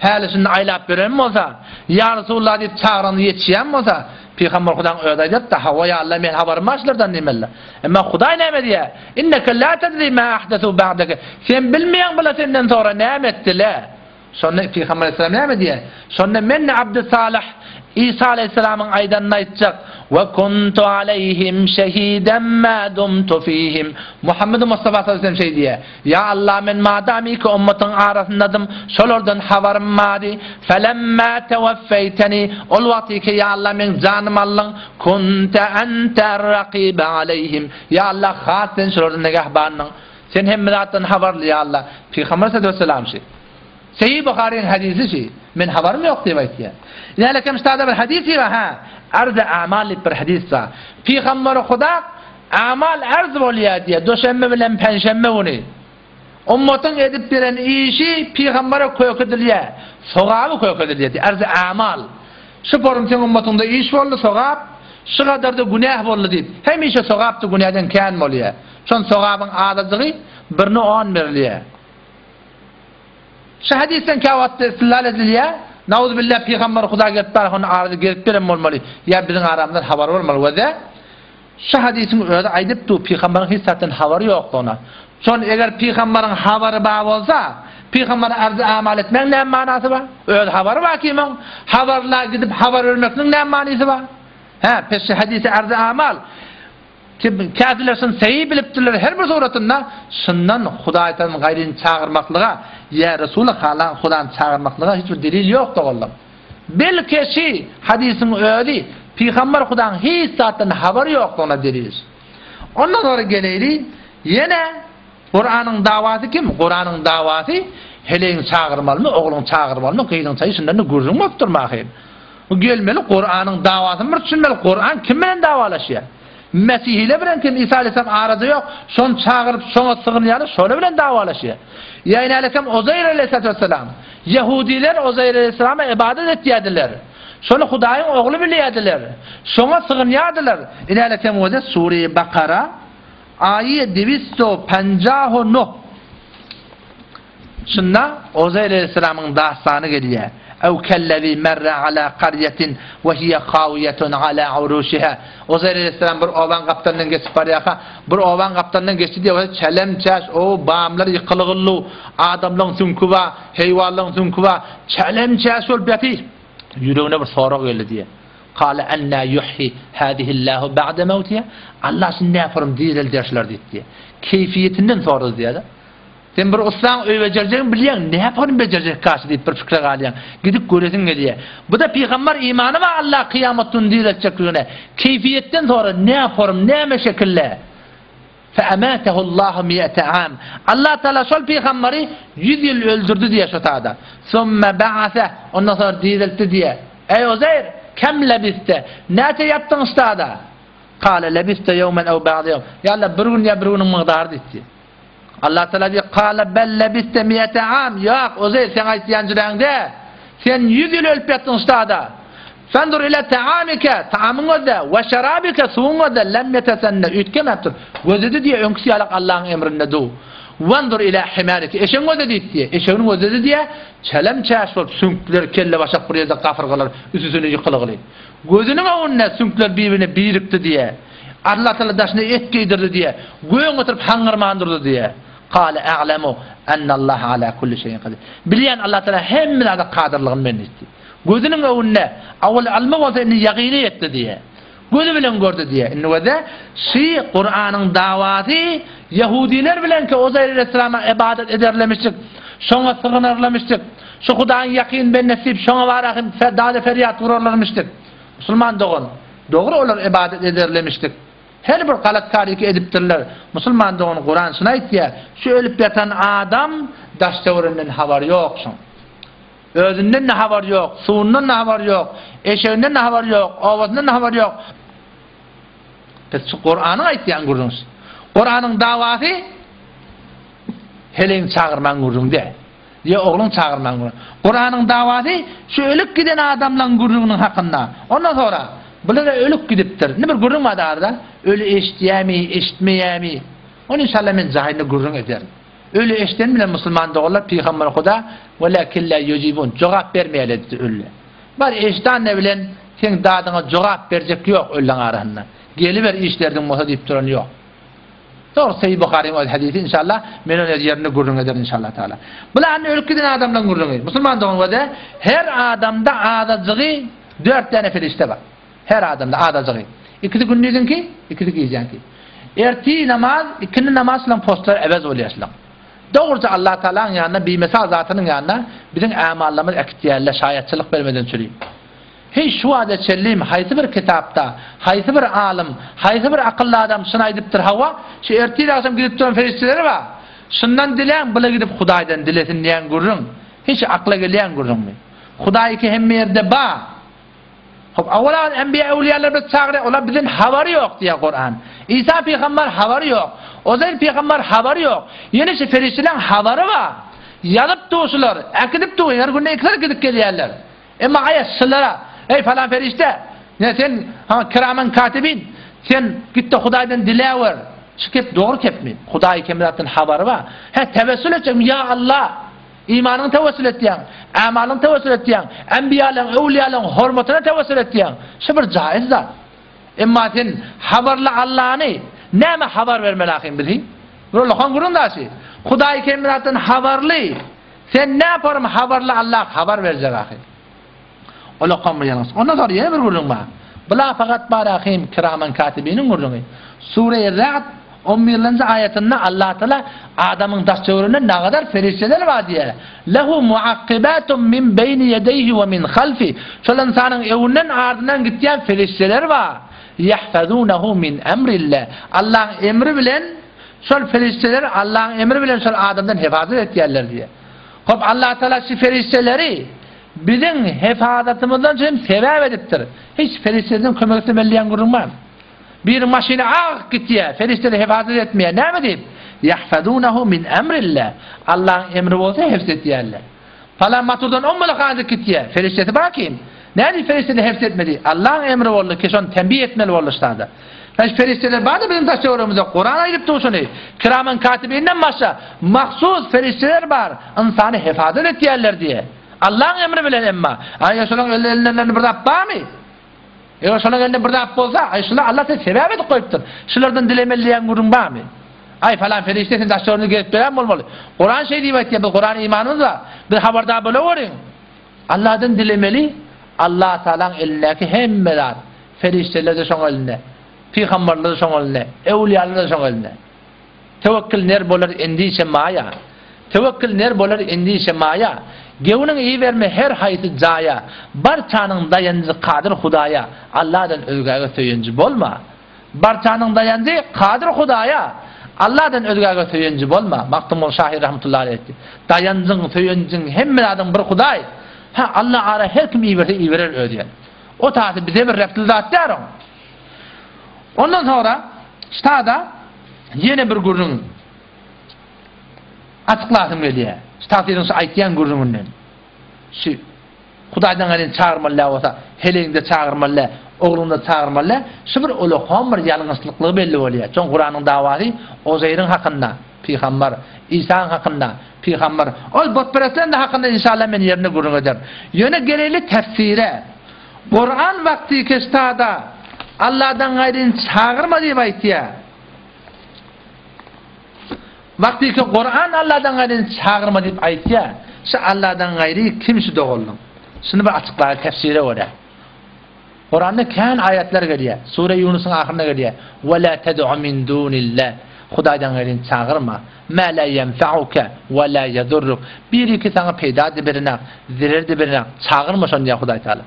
häli-şindi aýlap beren bolsa, Ýa Resulullah diýip çagyranda ýetişýän bolsa, Pygamber Hudaň özi aýdardy-da, Hawa ýa Allah men habarym bar şulardan diýmeli. Emma Hudaý näme diýýär? Inneke la tedri ma ahdesu ba'dek. Sen bilmeýäň bular senden soňra näme etdiler. Şonda Pygamber aleyhisselam näme diýýär? Şonda men-de Abdysalyh Isa aleyhisselamyň aýdanyny aýtjak, Ve kuntu aleyhim şehiden ma dumtu fihim. Muhammed Mustafa sallallahu aleyhi ve sellem şeý diýýär, Ýa Allah men madamiki ummatyň arasyndadym, şolardan habarym bardy. Felemma tewaffeýteni, ol wagtyky ýa Allah meň janymy aldyň, kunte enter rakibe aleyhim. Ýa Allah has sen şolardan negahbandyň. Sen hemme zatdan habarly ýa Allah. Pygamber sallallahu aleyhi ve sellem şeý. Sahih Buharyň hadysy şi. Men habarym ýok diýip aýtýar. Ýälekem ştada bir hadys bar ha. Arz amal diýip bir hadys bar. Pygamber Huda amal arz bolýar diýär. Duşenbe bilen penşenbe güni. Ummatyň edip beren işi pygambere kök edilýär. Sogaby kök edilýär diýär. Arz amal. Şu forum seň ummatyňda iş boldy, sogap, şu gadarda günäh boldy diýip. Hemişe sogapdy günäden kän bolýar. Şon sogabyň azajygy birine on berilýär. Şu hadysdan käwagtda istidlal edilýär, Nauzubilla pygamber Huda gelip bar hony arada gezip beren bolmaly, ýa biziň aramyzdan habary bolmaly we-de şu hadysyň özi aýdyp dur pygamberiň hiç zatdan habary ýokdugyna. Şon eger pygamberiň habary bar bolsa, pygambere arzy amal etmegiň näme manasy bar? Öz habary bar kimiň? Habarla gidip habar bermekligiň näme manysy bar? Hä, pes şu hadysy arzy amal. Kädiler şuny seýi bilipdirler her bir suratynda şundan Hudaýdan gaýryny çagyrmaklyga ýa Resuly halan Hudany çagyrmaklyga hiç bir delil ýok doganlar. Belki şi hadysyň özi Pygamber Hudaň hiç zatdan habary ýokdugyna delil. Ondan soňra geleýli ýene Kuranyň dawasy kim? Kuranyň dawasy heleýiň çagyrmalymy, ogluň çagyrmalymy, gyzyň çaýy şundan-da gürrüň bolup durmahy. Bu gelmeli Kuranyň dawasyny bir düşünmeli. Kuran kim bilen dawalaşýar? Mesihiler bilen kim? Isa aleyhisselam arada ýok. Şony çagyryp, şoňa sygynýarlar, şolar bilen dawalaşýar. Ýa ine Uzair aleyhissalatu vesselam. Ýehudiler Uzair aleyhisselama ibadet etýärdiler. Şony Hudaýyň ogly bilýärdiler. Şoňa sygynýardylar. Ine alekem Sure Bakara Aýe diwisto penjahu nuh. Şunda Uzeýr aleýhissalamyň dastany gelýär. Ew kellezî merre alâ karýetin we hiýe hawiýetun alâ uruşiha. Uzeýr aleýhissalam bir obaň gapdalyndan geçip barýarka, bir obaň gapdalyndan geçdi diýip, çelem-çäş, o bamlar ýykylygyllu, adamlaryň süňki bar, heýwanlaryň süňki bar, çelem-çäş bolup ýatyr. Ýüregine bir sorag geldi diýýär. Kale ennâ yuhyi hâzihillâhu ba'de mewtiha, Allah şuny näforum direlder şulary diýip diýýär. Keýfiýetinden sorady diýýär-de. Sen bir ussaň öý bejerjegini bilýäň, näforum bejerjek gaşy diýip bir pikire galýaň. Gidip göresiň gelýär. Bu-da pygamber imany bar Allah kyýamat güni direltjekligine. Keýfiýetden sorady, näforum, näme şekilde? Fe'ematehullahu mi'ete am. Allah Teala şol pygamberi 100 ýyl öldürdi diýýär şo tada. Summe ba'ase, ondan soňra direltdi diýýär. Eý Uzeýr, kem lebiste? Näçe ýatdyň ştada? Kale lebiste ýewmen ew ba'de ýewm. Ýa Allah bir gün ýa bir günüň mygdary diýdi. Allah Teala diýýär, Kale bel lebiste mi'ete am. Ýok, Uzeýr, seň aýtýan jüräň däl. Sen 100 ýyl ölüp ýatdyň ştada. Fendur ile taamike, taamyň gözle, we şerabike, suwuň gözle, lem ýetesenne, üýtgemäpdir. Gözledi diýe, öňküsi ýalak Allahyň emrinde du. Wendur ile himarike, eşegiň gözle diýip diýe, eşegini gözledi diýe, çelem-çäş bolup süňkler kellebaşak bir ýerde gapyrgalar üsüsine ýykylgyly. Gözüniň öňünde süňkler bir-birine birikdi diýe. Allatala daşyna et geýdirdi diýe, göň oturyp haňňyrman durdy diýe. Kale a'lemu ennallaha ala kulli şeýin kadir. Bilýän Allah Taala hemme zada kadyrlygyny belli etdi. Gözüniň öňünde awal ylmy bolsa indi ýagyna ýetdi diýýär. Gözi bilen gördi diýýär. Indi göze şy Kuranyň dawasy ýahudiler bilen ki Uzair aleyhissalama ibadet ederlemişdik. Şoňa sygynarlamışdyk. Şu Hudaýyň ýakyn bendesi diýip şoňa barahym dada ferýat urarlarmyşdyk. Musulman dogan, dogry olar ibadet ederlemişdik. Her bir galat taryky edipdirler. Musulman dogan Kuran şuny aýtýar, şu ölüp ýatan adam daş töwereginden habary ýok şoň. Özünden-de habary ýok, suwundan-da habary ýok, eşeginden-de habary ýok, obasyndan-da habary ýok. Biz şu Kuranyň aýtýan gürrüňi şu. Kuranyň dawasy heleýiň çagyrmaň gürrüňi däl. Ýa ogluň çagyrmaň gürrüňi. Kuranyň dawasy şu ölüp giden adamlaň gürrüňiniň hakynda. Ondan sonra bular ölüp gidipdir. Indi bir gürrüň bar arada. Öli eşitýämi, eşitmeýämi? Ony inşallah men jaýynda gürrüň ederin. Öli eşiden bilen musulman doganlar pygamber Huda welakin la ýujibun jogap bermeýärler diýdi ölüler. Bar eşidan ne bilen seň dadyňa jogap berjek ýok ölüleň arasynda. Geliber iş derdiň bolsa diýip duran ýok. Dogry Sahyh Buharyň öz hadysy inşallah men ony öz ýerinde gürrüň ederin inşallah taala. Bular indi ölüp giden adamlaryň gürrüňi. Musulman dogan göze her adamda azajygy dört däne perişde bar. Her adamda azajygy. Ikisi gündiziňki, ikisi gijäňki. Ertir namaz, ikindi namaz şulaň postlary ebez bolýar şulaň. Dogruça Allah Taalaň ýanyna bimesal zatynyň ýanyna biziň ämallarymyzy äkitýärler şaýatçylyk bermeden çüri. Heý şu wada çenlim haýsy bir kitapda, haýsy bir alym, haýsy bir akylly adam şuny aýdypdyr hawa, şu ertir agşam gidip duran perişdeler bar. Şundan diläň bula gidip Hudaýdan dilesin diýen gürrüň hiç akla gelýän gürrüňmi? Hudaý iki hemme ýerde ba. Hop, awal enbiýa öwliýalar biz çagyrýar, olar bizden habary ýok diýýär Kuran. Isa pygamber habary ýok. Ozeýr pygamber habary ýok. Ýene şu perişdeleň habary bar. Ýazyp dur şular, äkidip dur, her günde ikiler gidip gelýärler. Emma aýa şulara, eý falan perişde, ne sen ha kiraman katibin, sen git-de Hudaýdan diläwer. Şu kep dogry kepmi? Hudaý kemratdan habary bar. He tewessül etjekmi? Ýa Allah! Imanyňy tewessül etýäň, amalyňy tewessül etýäň, enbiýalaryň, öwliýalaryň hormatyna tewessül etýäň. Şu bir jaiz zat. Emma sen habarly Allany näme habar bermeli ahym bizi? Bir ullakan gürrüň daşy. Hudaý hemme zatdan habarly. Sen näporym habarly Alla habar berjek ahym. Ol okan bir ýalňyş. Ondan soňra ýene bir gürrüň bar. Bula fakat bar ahim kiraman katibiniň gürrüňi. Sure-i Ra'd 11-nji aýatynda Allah Taala adamyň daş töwereginde nagadar perişdeler bar diýýär. Lehu muakkibatun min beýni ýedeýhi we min halfi. Şol ynsanyň öňünden ardyndan gitýän perişdeler bar. Ýahfazunahu min emrillah. Allahyň emri bilen şol perişdeler Allahyň emri bilen şol adamdan hefazat etýärler diýýär. Hop Allah Taala şu perişdeleri Biziň hefazatymyzdan üçin sebäp edipdir. Hiç perişdeden kömek islemeli diýen gürrüň barmy? Biri maşyny agyp gitýär, perişdeler hefazat etmeýär. Näme diýip? Ýahfazunahu min emrillah. Allahyň emri bolsa hefz etýärler. Palan motordan ommalak azyp gitýär. Perişdesi bar kim? Nädip perişdeler hefz etmedi? Allahyň emri boldy ki şony tembih etmeli boldy ştada. Hiç perişdeler bardy biziň daş töweregimizde. Kuran aýdyp dur şuny. Kiraman katibinden başga mahsus perişdeler bar, ynsany hefazat etýärler diýe. Allaň emri bilen emma. Aý şolaň elinden bir zat barmy? Eger şolaň elinde bir zat bolsa, aý şular Allah seni sebäp edip goýupdyr. Şulardan dilemeli diýen gürrüň barmy? Aý falan perişde sen daş töwereginde gezip beren bolmaly. Kuran şeý diýip aýtýar, biz Kurana imanymyz bar. Biz habardar bolaweriň. Allahdan dilemeli, Allah Taalaň elindäki hemme zat, perişdeler-de şoň elinde, pygamberler-de şoň elinde, öwliýalar-da şoň elinde. Tewekkül ner bolar endişe maýa. Tewekkül ner bolar endişe maýa. Gewniň iberme her haýsy jaýa. Barçanyň daýanjy Kadyr Hudaýa. Alladan özgäge söýenji bolma. Barçanyň daýanjy Kadyr Hudaýa. Alladan özgäge söýenji bolma. Magtymguly şahyr rahmetullahi aleýh aýtdy. Daýanjyň, söýenjiň, hemme zadyň bir Hudaý. Hä, Alla ara her kim iberse iberer özýän. O tasy bize bir repli zat däl oň. Ondan soňra ştada ýene bir gürrüň açyklasym gelýär. Şu tagsyryň şu aýtýan gürrüňinden. Şu Hudaýdan gaýryn çagyrmaly däl bolsa, heleýiňde çagyrmaly däl, ogluňda çagyrmaly däl. Şu bir ulakan bir ýalňyşlyklygy belli bolýar. Soň Kuranyň dawasy Ozeýriň hakynda, pygambar, Isaň hakynda, pygambar. Ol butperestleň de hakynda inşallah men ýerinde gürrüň ederin. Ýöne geleýli tefsire. Kuran wagty keştada Allahdan gaýryn çagyrma diýip aýtýar. Wagtyky Kuran Alladan gaýryny çagyrma diýip aýtýa, şu Alladan gaýry kim şu doganlyň? Şuny bir açyklaýaly tefsire görä. Kuranda kän aýatlar gelýär. Sure Ýunusyň ahyrynda gelýär. Ve la ted'u min dunillah. Hudaýdan gaýryny çagyrma. Ma la ýenfa'uke ve la ýedurruk. Biriki saňa peýda-da berenak, zerer-de berenak. Çagyrma şony diýýär Hudaý Taala.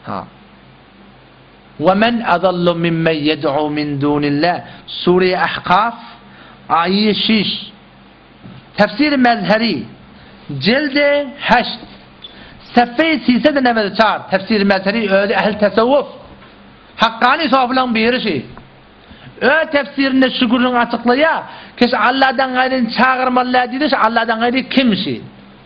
Ha. Ve men azallu mimmen yed'u min dunillah. Sure Ahkaf aýy şiş. Tefsir-i Mezheri, Jildi heşt, Sefhe-i sised neved çar, Tefsir-i Mezheri özi ehl tesewwuf, hakkani sofylaryň biri şi. Öz tefsirinde şu gürrüňi açyklaýar, ki şu Alladan gaýryny çagyrmaly däl diýdi, şu Alladan gaýry kim şi?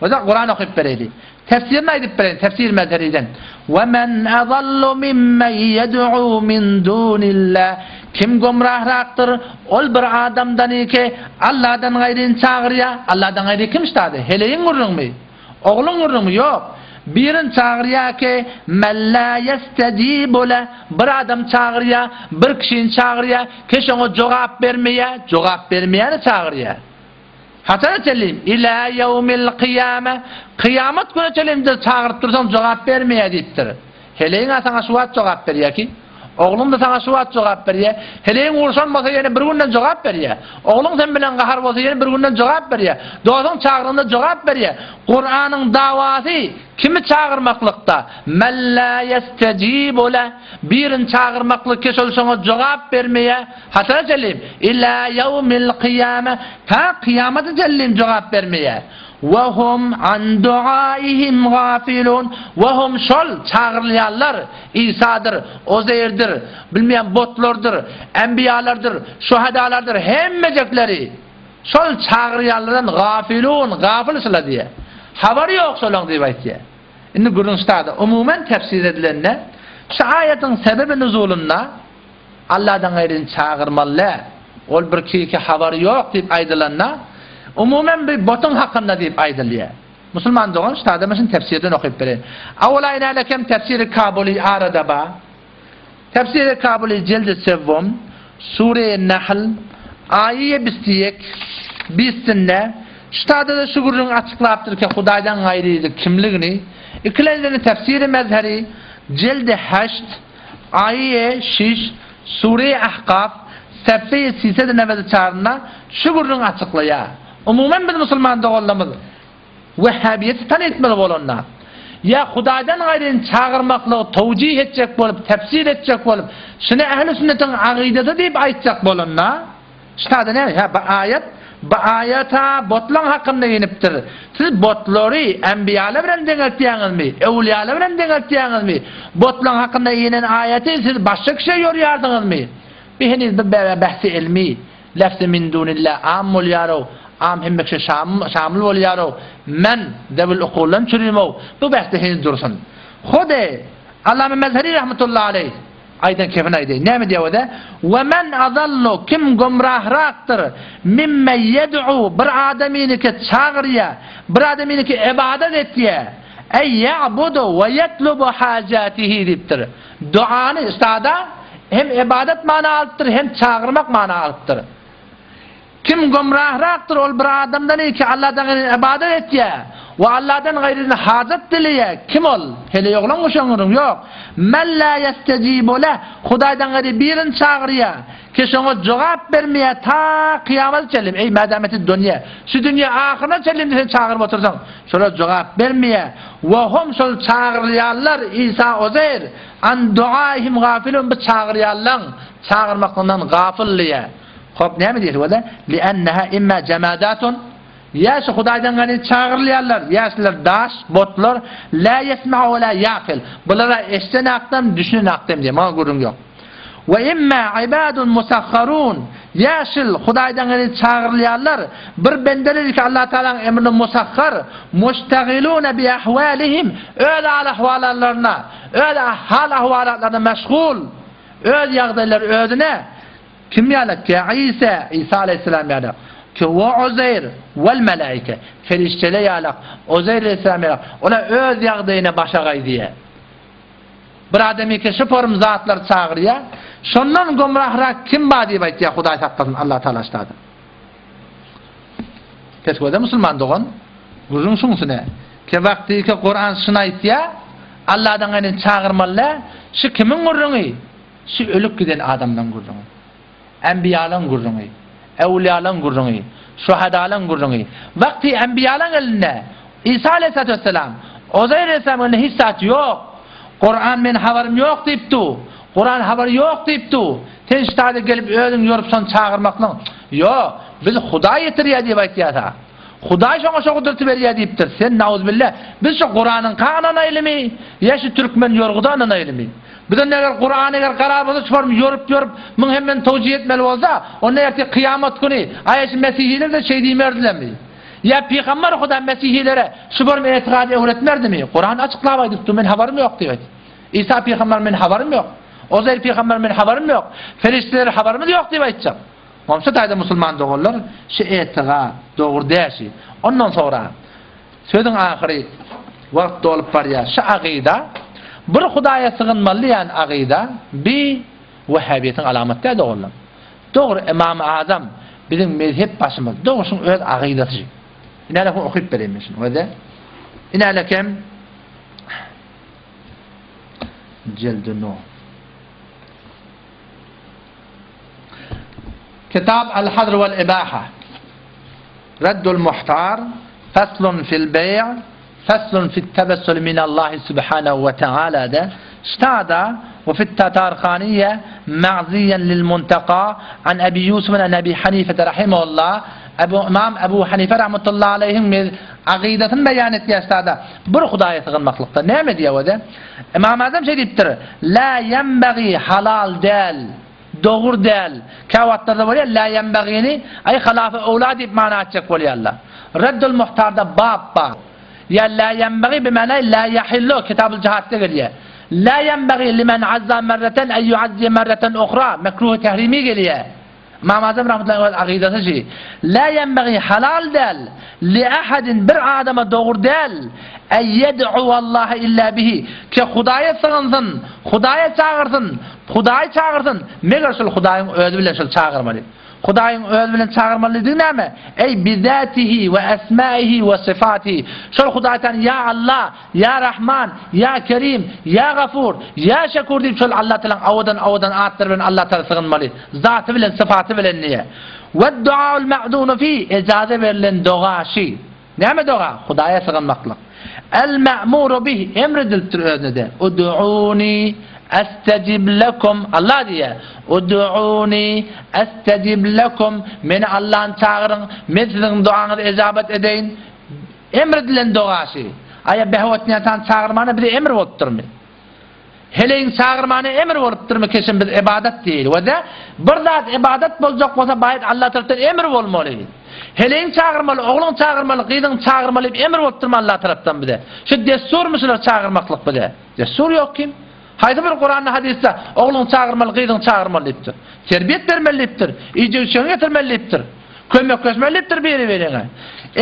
Bolsa Kuran okyp bereýli. Tefsirini aýdyp bereýin, Tefsir Mezheriden. Ve men azallu mimmen yed'u min dunillah. Kim gomrahrakdyr ol bir adamdan ki Allahdan gaýryny çagyrýar. Allahdan gaýry kim ştady? Heleýiň gürrüňmi? Ogluň gürrüňmi? Ýok. Birini çagyrýar ki men la yestejibu le. Bir adam çagyrýar, bir kişini çagyrýar ki şoňa jogap bermeýär, jogap bermeýäni çagyrýar. Haçana çenli? Ilâ ýewmil kyýame, kyýamat gününe çenli indi çagyryp dursaň jogap bermeýär diýipdir. Heleýiň-ä saňa şu wagt jogap berýär ki, ogluň-da saňa şu wagt jogap berýär. Heleýiň urşan bolsa ýene bir günden jogap berýär. Ogluň sen bilen gahar bolsa ýene bir günden jogap berýär. Dostuň çagyranda jogap berýär. Kuranyň dawasy kimi çagyrmaklykda? Men lâ ýestejibu leh, birini çagyrmaklyk ki şol şoňa jogap bermeýär. Haçana çenli? Ilâ ýewmil kyýame, ta kyýamata çenli jogap bermeýär. We hum an duaihim gafilun, we hum şol çagyrylýanlar Isadyr, Ozeýrdir, bilmeýän botlardyr, enbiýalardyr, şuhadalardyr, hemmejekleri şol çagyrýanlardan gafilun, gafyl şular diýýär. Habary ýok şolaň diýip aýtýar. Indi gürrüň ştada umuman tefsir edilende şu aýatyň sebebi nuzulynda Alladan gaýryny çagyrmaly däl. Ol bir kiki habary ýok diýip aýdylanda, umuman bir botuň hakynda diýip aýdylýar. Musulman dogan şu taýda men şuny tefsirden okyp bereýin. Awwala inälekem tefsiri Kabuly arada ba. Tefsiri Kabuly jildi sewwum, sure Nahl, aýy bistiýek, bistinde, şu taýda-da şu gürrüňi açyklapdyr ki Hudaýdan gaýryly kimligini, ikilenjini tefsiri Mezheri, jildi heşt, Aýe şiş, Sure-i Ahkaf, Sefhe-i sised nevedi çarynda şu gürrüňi açyklaýar. Umuman biz musulman doganlarymyz Wehhabiýeti tanytmaly bolanda, ýa Hudaýdan gaýryny çagyrmaklygy towjih etjek bolup, tefsir etjek bolup, şuny ähli sünnetiň agydasy diýip aýtjak bolanda, Ştada näme? Hä, bu aýat, bu aýat-a botlaň hakynda inipdir. Siz botlary enbiýalar bilen deňeltýäňizmi? Öwlüýalar bilen deňeltýäňizmi? Botlaň hakynda inen aýaty siz başga kişä ýorýardyňyzmy? Bu heniz bir bähsi ilmi. Lefzi min dunillah am bolýar-ow, am hemme kişä şamyl bolýar-ow. Men zewil ukuldan çürim-ow. Bu bähsde heniz dursun. Hudy Allame Mezheri rahmetullahi aleýh Aýdan kepini aýdaýyn. Näme diýýär o-da? We men azallu, kim gümrahrakdyr, mimmen ýed'u, bir adamyniki çagyrýar, bir adamyniki ybadat etýär, eý ýa'budu we ýetlubu hajatihi diýipdir. Duany, üstada, hem ybadat mana alypdyr, hem çagyrmak mana alypdyr. Kim gümrahrakdyr ol bir adamdan ki Allahdan gaýryny ybadat etýär we Allahdan gaýryny hajat dileýär, kim ol? Heleý oglan guşaňyryň ýok. Men la ýestejibu leh, Hudaýdan gaýry birini çagyrýar, ki şoňa jogap bermeýär ta kyýamata çenli, eý mädämetid dünýä, şu dünýä ahyryna çenli indi sen çagyryp otursaň, şolar jogap bermeýär. We hum şol çagyrylýanlar, Isa, Uzeýr, an duaihim gafilun bu çagyrýanlaň çagyrmaklygyndan gafyl diýýär. Hop, näme diýesi bolýar? Li'enneha imma jamadatun, ýa şu Hudaýdan gany çagyrylýarlar, ýa şular daş, botlar, la ýesma'u we la ýaqil. Bulara eşden akdam, düşünen akdam diýýär. Muňa gürrüň ýok. We imma ibadun musahharun, ýa şul Hudaýdan gany çagyrylýarlar, bir bendeler ki Allah Tagalaň emrine musahhar, muştagiluna bi ahwalihim, öz hal-ahwallaryna, öz hal-ahwalatlaryna meşgul, öz ýagdaýlary özüne, Kim ýaly? Ke Isa, Isa aleýhissalam ýaly. Ke we Uzeýr wel melaike. Perişdeler ýaly, Uzeýr aleýhissalam ýaly. Olar öz ýagdaýyna başagaý diýýär. Bir adam eke şu form zatlar çagyrýar. Şondan gümrahrak kim bar diýip aýtýar, Hudaý saklasyn, Allah Taala ştada. Pes göze musulman dogan, gürrüň şuňsy ne? Ke wagty ke Kuran şuny aýtýa, Allahdan gaýryn çagyrmaly däl, şu kimiň gürrüňi? Şu ölüp giden adamlaň gürrüňi. Enbiýalaň gürrüňi, öwlüýalaň gürrüňi, şuhadalaň gürrüňi. Wagty enbiýalaň elinde, Isa aleýhissalatu wesselam, Uzeýr aleýhissalamyň elinde hiç zat ýok. Kuran men habarym ýok diýip du. Kuran habary ýok diýip du. Sen şu taýda gelip özüň ýorup şony çagyrmaklyň. Ýok, biz Hudaý ýetirýär diýip aýtýarsa. Hudaý şoňa şo gudraty berýär diýipdir. Sen nauzbilla, biz şu Kuranyňka ynanaýlymy ýa şu türkmen ýorguda ynanaýlymy? Biz onda eger Kurany eger karar bolsa şu formy ýorup-ýorup muň hemmeni towjih etmeli bolsa, onda ertir kyýamat güni aýa şu mesihiler-de şeý diýmerdilermi? Ýa pygamber Huda mesihilere şu formy etikady öwretmerdimi? Kuran açyklap aýdypdy, men habarym ýok diýip aýtdy. Isa pygamber men habarym ýok. Ozeýr pygamber men habarym ýok. Perişdeler habarymyz ýok diýip aýtjak. Onça taýda musulman doganlar şu etiga dogry däşi. Ondan soňra sözüň ahyry wagt dolup barýar. Şu agyda bir Hudaýa sygynmaly diýen agyda bi wehhabiýetiň alamaty däl doganlar. Dogry Ymamy Azam biziň mezhep başymyz. Dogry şuň öz agydasy. Inälekem okyp bereýin men şuny. Öze. Inälekem Jeldi no. Kitab Al-Hazr wal-Ibaha. Raddul Muhtar, Faslun fil Beý', Faslun fit Tawassul min Allah subhanahu we Ta'ala-da, Ştada we fit Tatarhaniýe ma'ziýen lil Muntaka an Abi Ýusuf an Abi Hanife rahimehullah Abu Ymam Abu Hanife rahmetullahi aleýhiň mez agydasyny beýan etýär ştada bir Hudaýa sygynmaklykda näme diýýär özi? Ymam Azam şeý diýipdir, La ýenbagi halal däl. Dogry däl. Käwagtlarda bolýar, lä ýenbagini, aý halafa öwla diýip many aýtjak bolýarlar. Reddul Muhtarda bap bar. Ýa lä ýenbagi bimana lä ýahillu Kitabul Jihatda gelýär. Lä ýenbagi limen azza merreten en ýuazziýe merreten uhra mekruhy tehrimi gelýär. Ymam Azam rahmetullahi öz agydasy şi. Lä ýenbagi halal däl li ahadin bir adama dogry däl en ýed'uwallaha illa bihi ki Hudaýa sygynsyn, Hudaýa çagyrsyn, Hudaýy çagyrsyn, meger şol Hudaýyň özi bilen şol çagyrmaly. Hudaýyň özi bilen çagyrmaly diýdigi näme? Eý bizatihi we esmaihi we syfatihi. Şol Hudaýdan ýa Allah, ýa Rahman, ýa Kerim, ýa Gafur, ýa Şekur diýip şol Allah Tagalaň owadan-owadan atlary bilen Allah Tagala sygynmaly. Zaty bilen, syfaty bilen diýe. We duaul ma'zunu fi, ejaza berlen doga şi. Näme doga? Hudaýa sygynmaklyk. El-ma'muru bih, emr edilipdir özüne-de. Ud'uni estejib lekum. Allah diýýär. Ud'uni estejib lekum. Meni Allahny çagyryň, men siziň dogaňyzy ejabat edeýin. Emr edilen doga şi. Aýa behewetniýatan çagyrmana bize emr bolupdyrmy? Heleýiň çagyrmany emr bolupdyrmy keşim biz ybadat diýeli we-de bir zat ybadat boljak bolsa baýat Allah tarapdan emr bolmaly. Heleýiň çagyrmaly, ogluň çagyrmaly, gyzyň çagyrmaly diýip emr bolupdyrmy Allah tarapdan bize? Şu dessurmy şular çagyrmaklyk bize? Dessur ýok kim? Haýsy bir Kuranda hadysda ogluň çagyrmaly, gyzyň çagyrmaly diýipdir. Terbiýet bermeli diýipdir. Iýjek-içegiňi getirmeli diýipdir. Kömekleşmeli diýipdir biri-biriňe.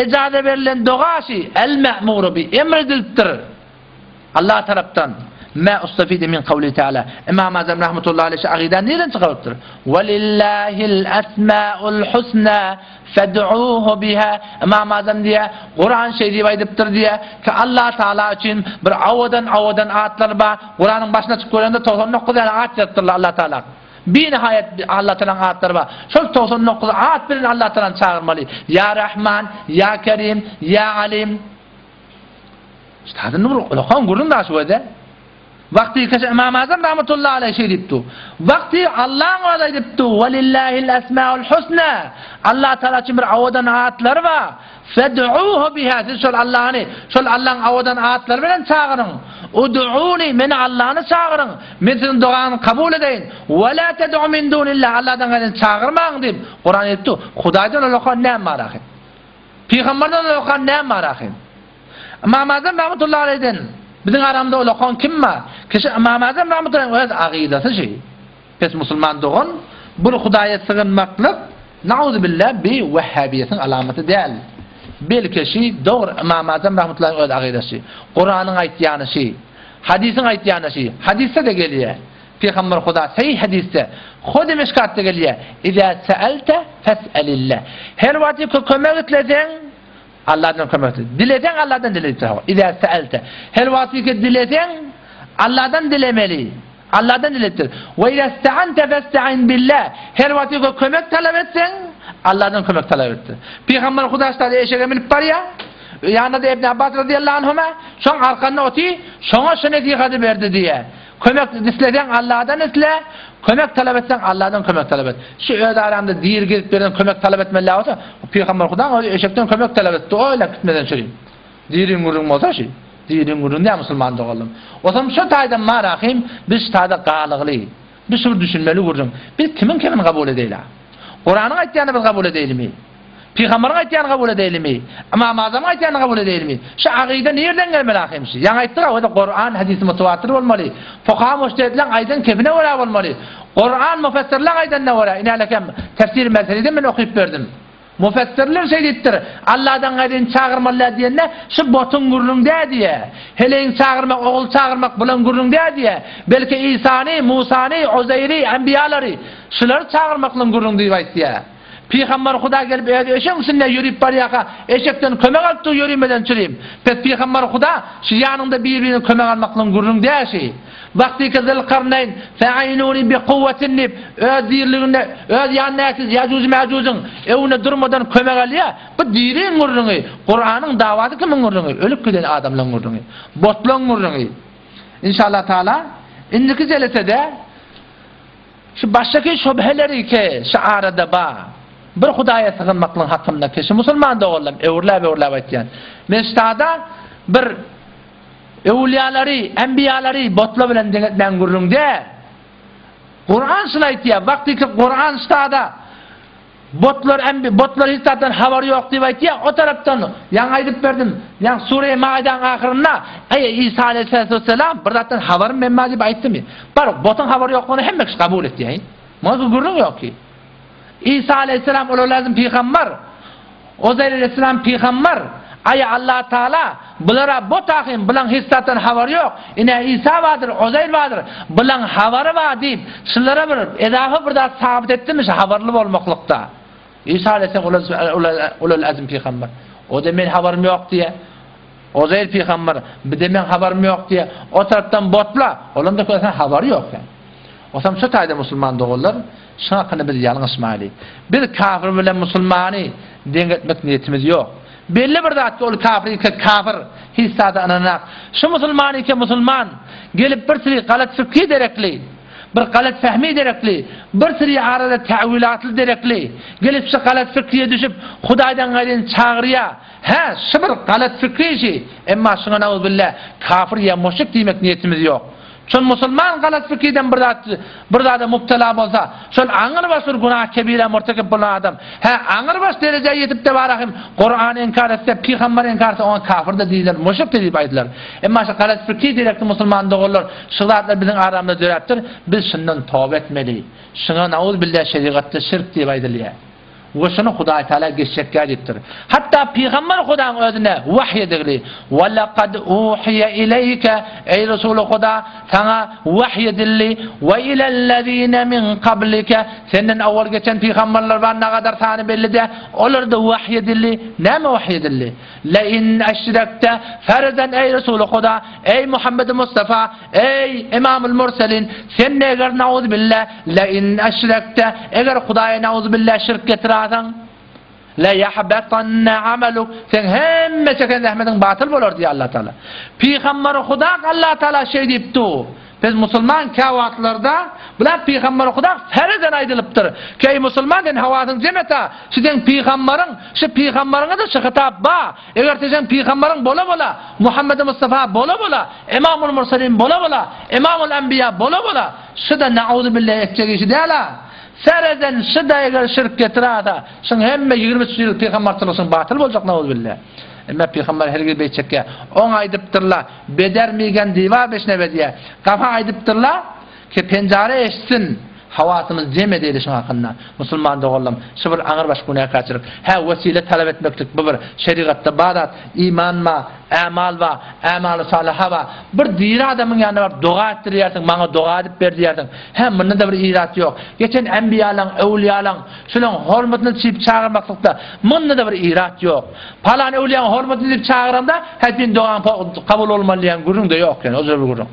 Ejaza berlen doga şi el-me'muru bi emr edilipdir. Allah tarapdan Mä ustafide min kawli Teala. Imam Azam rahmetullahi aleyh şu agydany nireden çykarypdyr? Welillahil esmaul husna fed'uhu biha. Imam Azam diýýär, Kuran şeý diýip aýdypdyr diýýär ki Allah Taala üçin bir owadan owadan atlar bar. Kuranyň başyna çykyp görende 99 däne at ýazypdyrlar Allah Taala. Binihaýat Allah Taalanyň atlary bar. Şol 99 at bilen Allah Taalany çagyrmaly. Ýa Rahman, Ýa Kerim, Ýa Alim. Üstadyn bir ulakan gürrüň daşy özi. Wagty keşe Imam Azam rahmetullahi aleyh şeý diýipdi. Wagty Allaň özi aýdypdy, Welillahil esmaul husna. Allah Taala üçin bir owadan atlary bar. Fed'uhu biha. Siz şol Allahny, şol Allaň owadan atlary bilen çagyryň. Ud'uni, meni Allahny çagyryň. Men siziň dogaňyzy kabul edeýin. Ve la ted'u min dunillah. Allahdan gaýry çagyrmaň diýip, Kuran aýdypdy. Hudaýdan ulakan näme bar ahyr? Pygamberden ulakan näme bar ahyr? Ymam Azam rahmetullahi aleýhden biziň aramyzda ulakan kim bar? Kişi Ymam Azam rahmetullahi öz agydasy şi. Pes musulman dogan bir Hudaýa sygynmaklyk nauzubillah bi wehhabiýetiň alamaty däl. Belki şi dogry Ymam Azam rahmetullahi öz agydasy. Kuranyň aýtýany şi. Hadysyň aýtýany şi. Hadysda-da gelýär. Pygamber Huda sahyh hadysda Hody Mişkatda gelýär. Iza sa'alte fes'alillah. Her wagt kömek isleseň. Allahdan kömek dile. Dileseň Allahdan dile diýipdir. Iza sa'alte. Her wagtky dileseň Allahdan dilemeli. Allahdan dilepdir. Ve iza ista'ante festa'in billah. Her wagtky kömek talap etseň Allahdan kömek talap etdir. Pygamber Hudaşda eşege münüp barýar. Ýanynda Ibn Abbas radiyallahu anhuma şoň arkanda oty, şoňa şu nesihaty berdi diýe. Kömek isleseň Allahdan isle, kömek talap etseň Allahdan kömek talap et. Şu öz aramda dir gezip beren kömek talap etmeli bolsa, Pygamber Hudaň özi eşekden kömek talap etdi, oýlap gitmeden şuny. Diriň gürrüň bolsa şu. Diriň gürrüň diýä musulman doganlarym. Osam şu taýdan marahym biz şu taýda galygly. Biz şu düşünmeli gürrüň. Biz kimiň kimini kabul edeýli? Kuranyň aýtýanyny biz kabul edeýlimi? Pygambaryň aýtýanyny kabul edeýlimi? Ymam Azamyň aýtýanyny kabul edeýlimi? Şu agyda nirden gelmeli ahym şu? Ýaňy aýtdyk-a, o-da Kuran hadisi mutawatir bolmaly. Fukaha mujtehidleň aýdan kepine görä bolmaly. Kuran mufessirleň aýdanyna görä. Inälekem tefsir Mezheriden men okyp berdim. Mufessirler şeý diýipdir, Alladan gaýryny çagyrmaly däl diýende, şu botuň gürrüň däl diýýär. Heleýiň çagyrmak, ogul çagyrmak bulaň gürrüň däl diýýär. Belki Isany, Musany, Uzeýri, enbiýalary, şulary çagyrmaklygyň gürrüň diýip aýtýar. Pygamber Huda gelip özi eşegiň üstünde ýörüp barýarka, eşekden kömek alyp dur ýörümeden çürim. Pes pygamber Huda şu ýanyňda bir-birine kömek almaklygyň gürrüň däl şi. Wagtyky Zylkarneýn, Fe'inuni bi kuwwetin diýip, öz diriliginde, öz ýanyndaky Ýajuj-Mäjujiň öwüne durmadan kömek alýar. Bu diriň gürrüňi, Kuranyň dawasy kimiň gürrüňi? Ölüp giden adamlaryň gürrüňi. Botlaryň gürrüňi. Inşallah Taala indiki jelesede Şu başdaky şübheleri ke şu arada ba. Bir Hudaýa sygynmaklygyň hakynda ke şu musulman doganlarym öwürläp-öwürläp aýtýan. Men ştada bir öwülýalary, enbiýalary botla bilen deň etmän gürrüň däl. Kuran şuny aýtýar. Wagtyky Kuran ştada Botlar embi, botlar hiç zatdan habary ýok diýip aýtýar. O tarapdan ýaňy aýdyp berdim. Ýaňy sure Maidanyň ahyrynda Eý Isa aleyhissalatu bir zatdan habarym men bar diýip aýtdymy? Bar, botuň habary ýoklugyny hemme kişi kabul etýär. Muňa gürrüň ýok ki. Isa aleyhissalam olar lazym pygamber. Ozair aleyhissalam pygamber. Aý Allah Taala bulara bot ahym, bulaň hiç zatdan habary ýok. Ine Isa bardyr, Ozair bardyr. Bulaň habary bar diýip, şulara bir edafa bir zat sabyt etdimi şu habarly bolmaklykda. Isa aleyhissalam ulul azm pygamber. O-da men habarym ýok diýe. Ozair pygamber, bir-de men habarym ýok diýe. O tarapdan botla, olam da kösen habary ýok. Osam şu taýda musulman doganlar, şuň hakynda biz ýalňyşmaly. Biz kafir bilen musulmany deň etmek niýetimiz ýok. Belli bir zatda ol kafir ike kafir, hiç zada ynananak. Şu musulman ike musulman, gelip bir sürü galat fikri derekli, bir galat fehmi derekli, bir sürü arada täwilatly derekli, gelip şu galat fikriye düşüp, Hudaýdan gaýryny çagyrýar. Hä, şu bir galat fikri işi, emma şuňa nauzubilla kafir ýa muşrik diýmek niýetimiz ýok. Şol musulman galat fikirden bir zat bir zada mubtela bolsa, şol aňrybaş bir günah kebirä murtekip bolan adam, hä, aňrybaş derejä ýetip-de bara hem Kurany inkar etse, pygambary inkar etse oňa kafir-de diýiler, müşrik-de diýip aýdylar. Emma şu galat fikir derekli musulman doganlar, şu zatlar biziň aramyzda döräpdir, biz şundan toba etmeli. Şuňa nauzbillah şerigatda şirk diýip aýdylýar. We şuny Hudaý Tagala geçjekkä diýipdir. Hatda pygamber Hudaň özüne wahy edildi. Wa laqad uhiya ileýke, eý Resuly Huda, saňa wahy edildi. We ilellezine min qablike, senden owal geçen pygamberler bar, nagadar sany belli däl, olara-da wahy edildi. Näme wahy edildi? Le in eşrekte, ferzen eý Resuly Huda, eý Muhammedi Mustafa, Eý, Imamul Murselin, sen eger nauzubilla, le in eşrekte, eger Hudaýa nauzubilla şirk getirerseň, le yahbatanna amaluk, seň hemme çeken zähmetiň batyl bolar diýýär Allah Taala. Pygamber Huda Allah Taala şeý diýip dur. Biz musulman käwagtlarda bular pygamber Huda ferzen aýdylypdyr. Ki eý musulman sen hawasyň jem et-a, şu seň pygamberiň, şu pygamberiňe-de şu hitap ba. Eger sen pygamberiň bola-bola, Muhammedi Mustafa bola-bola, Emamul Murselin bola-bola, Emamul Enbiýa bola-bola, şy-da nauzubilla etjek işi däl-a. Serezen şy-da eger şirk getirasa, şyň hemme 23 ýyllyk pygambarçylygy şyň batyl boljak nauzubilla. Emma pygambar hergiz beýtjekgä. Oň aýdypdyrla, Beder migen diwar beşnebe diýä. Gapa aýdypdyrla, ki penjare eşitsin. Hawasymyzy jem edeýli şuň hakynda. Musulman doganlarym, şu bir aňrybaş günäkärçilik. Hä, wesile talap etmeklik bu bir şerigatda bar zat, iman bar, ämal bar, ämaly salyha bar. Bir diri adamyň ýanyna baryp doga etdirýärsiň, maňa doga edip ber diýýärsiň. Hä, munda-da bir irat ýok. Geçen enbiýalaň, öwlüýalaň, şulaň hormatyna diýip çagyrmaklykda munda-da bir irat ýok. Palan öwlüýäň hormatyna diýip çagyranda, hä, seň dogaň kabul bolmaly diýen gürrüň-de ýok, ýöne o bir gürrüň.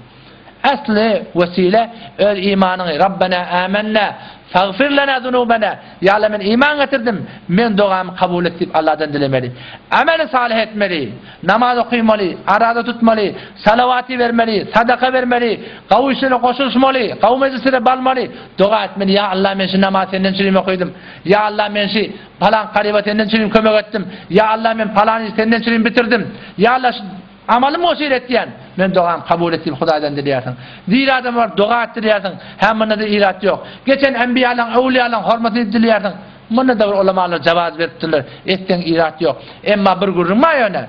Asly wesile öz imanyňy Rabbena amennä fagfir lena zunubena Ýa Alla men iman getirdim, men dogamy kabul et diýip Alladan dilemeli. Ameli salyh etmeli, namaz okymaly, araza tutmaly, salawat ibermeli, sadaka bermeli, gawy işlere goşulyşmaly, gawy mejlislere barmaly, doga etmeli, Ýa Alla men şu namazy senden çürim okydym, Ýa Alla men şu palan garyba senden çürim kömek etdim, Ýa Alla men palan işi senden çürim bitirdim, Ýa Alla şu Amalym oşir etýän, men dogam kabul et diýip Hudaýdan dileýärsiň. Diri adama baryp doga etdirýärsiň, hä munda-da irat ýok. Geçen enbiýalaň, öwlüýalaň hormatyny edip dileýärsiň, munda-da bir ulamalar jawaz beripdirler, etseň irat ýok. Emma bir gürrüň bar ýöne,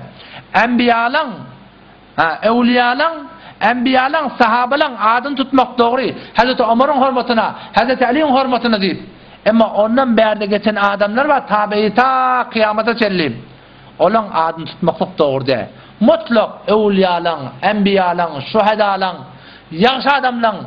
enbiýalaň, ha, öwlüýalaň, enbiýalaň, sahabalaň adyny tutmak dogry, Hezreti Omaryň hormatyna, Hezreti Alyň hormatyna diýip. Emma ondan bärde geçen adamlar bar, tabeýi ta kyýamata çenli. Olaň adyny tutmaklyk dogry däl. Mutlak öwülýalaň, enbiýalaň, şuhedalaň, ýagşy adamlaň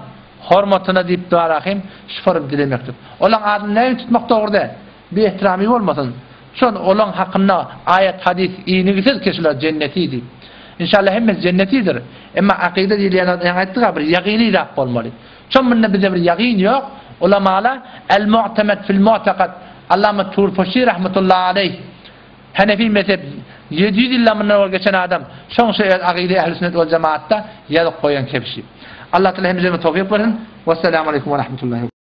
hormatyna diýip duarahym şyparym dilemeklik. Olaň adyny näme tutmak dogry däl. Biehtirami bolmasyn. Şon olaň hakynda aýat hadys inigisiz ki şular jenneti diýip. Inşallah hemmesi jennetidir. Emma akyda diýilýän zat ýaňy aýtdyk-a bir ýagyny zat bolmaly. Şon munda bize bir ýagyn ýok. Ulamala El mu'temed fil mu'tekad Allama Turpuşy rahmetullahi aleýh Henefi mezhep 700 ýyldan mundan owal geçen adam şoň şu öz agydy ehli sünnet wal jemaatda ýazyp goýan kebşi. Allah Taala hemmelerimize towfyk bersin. Wesselamu aleýkum we rahmetullahi.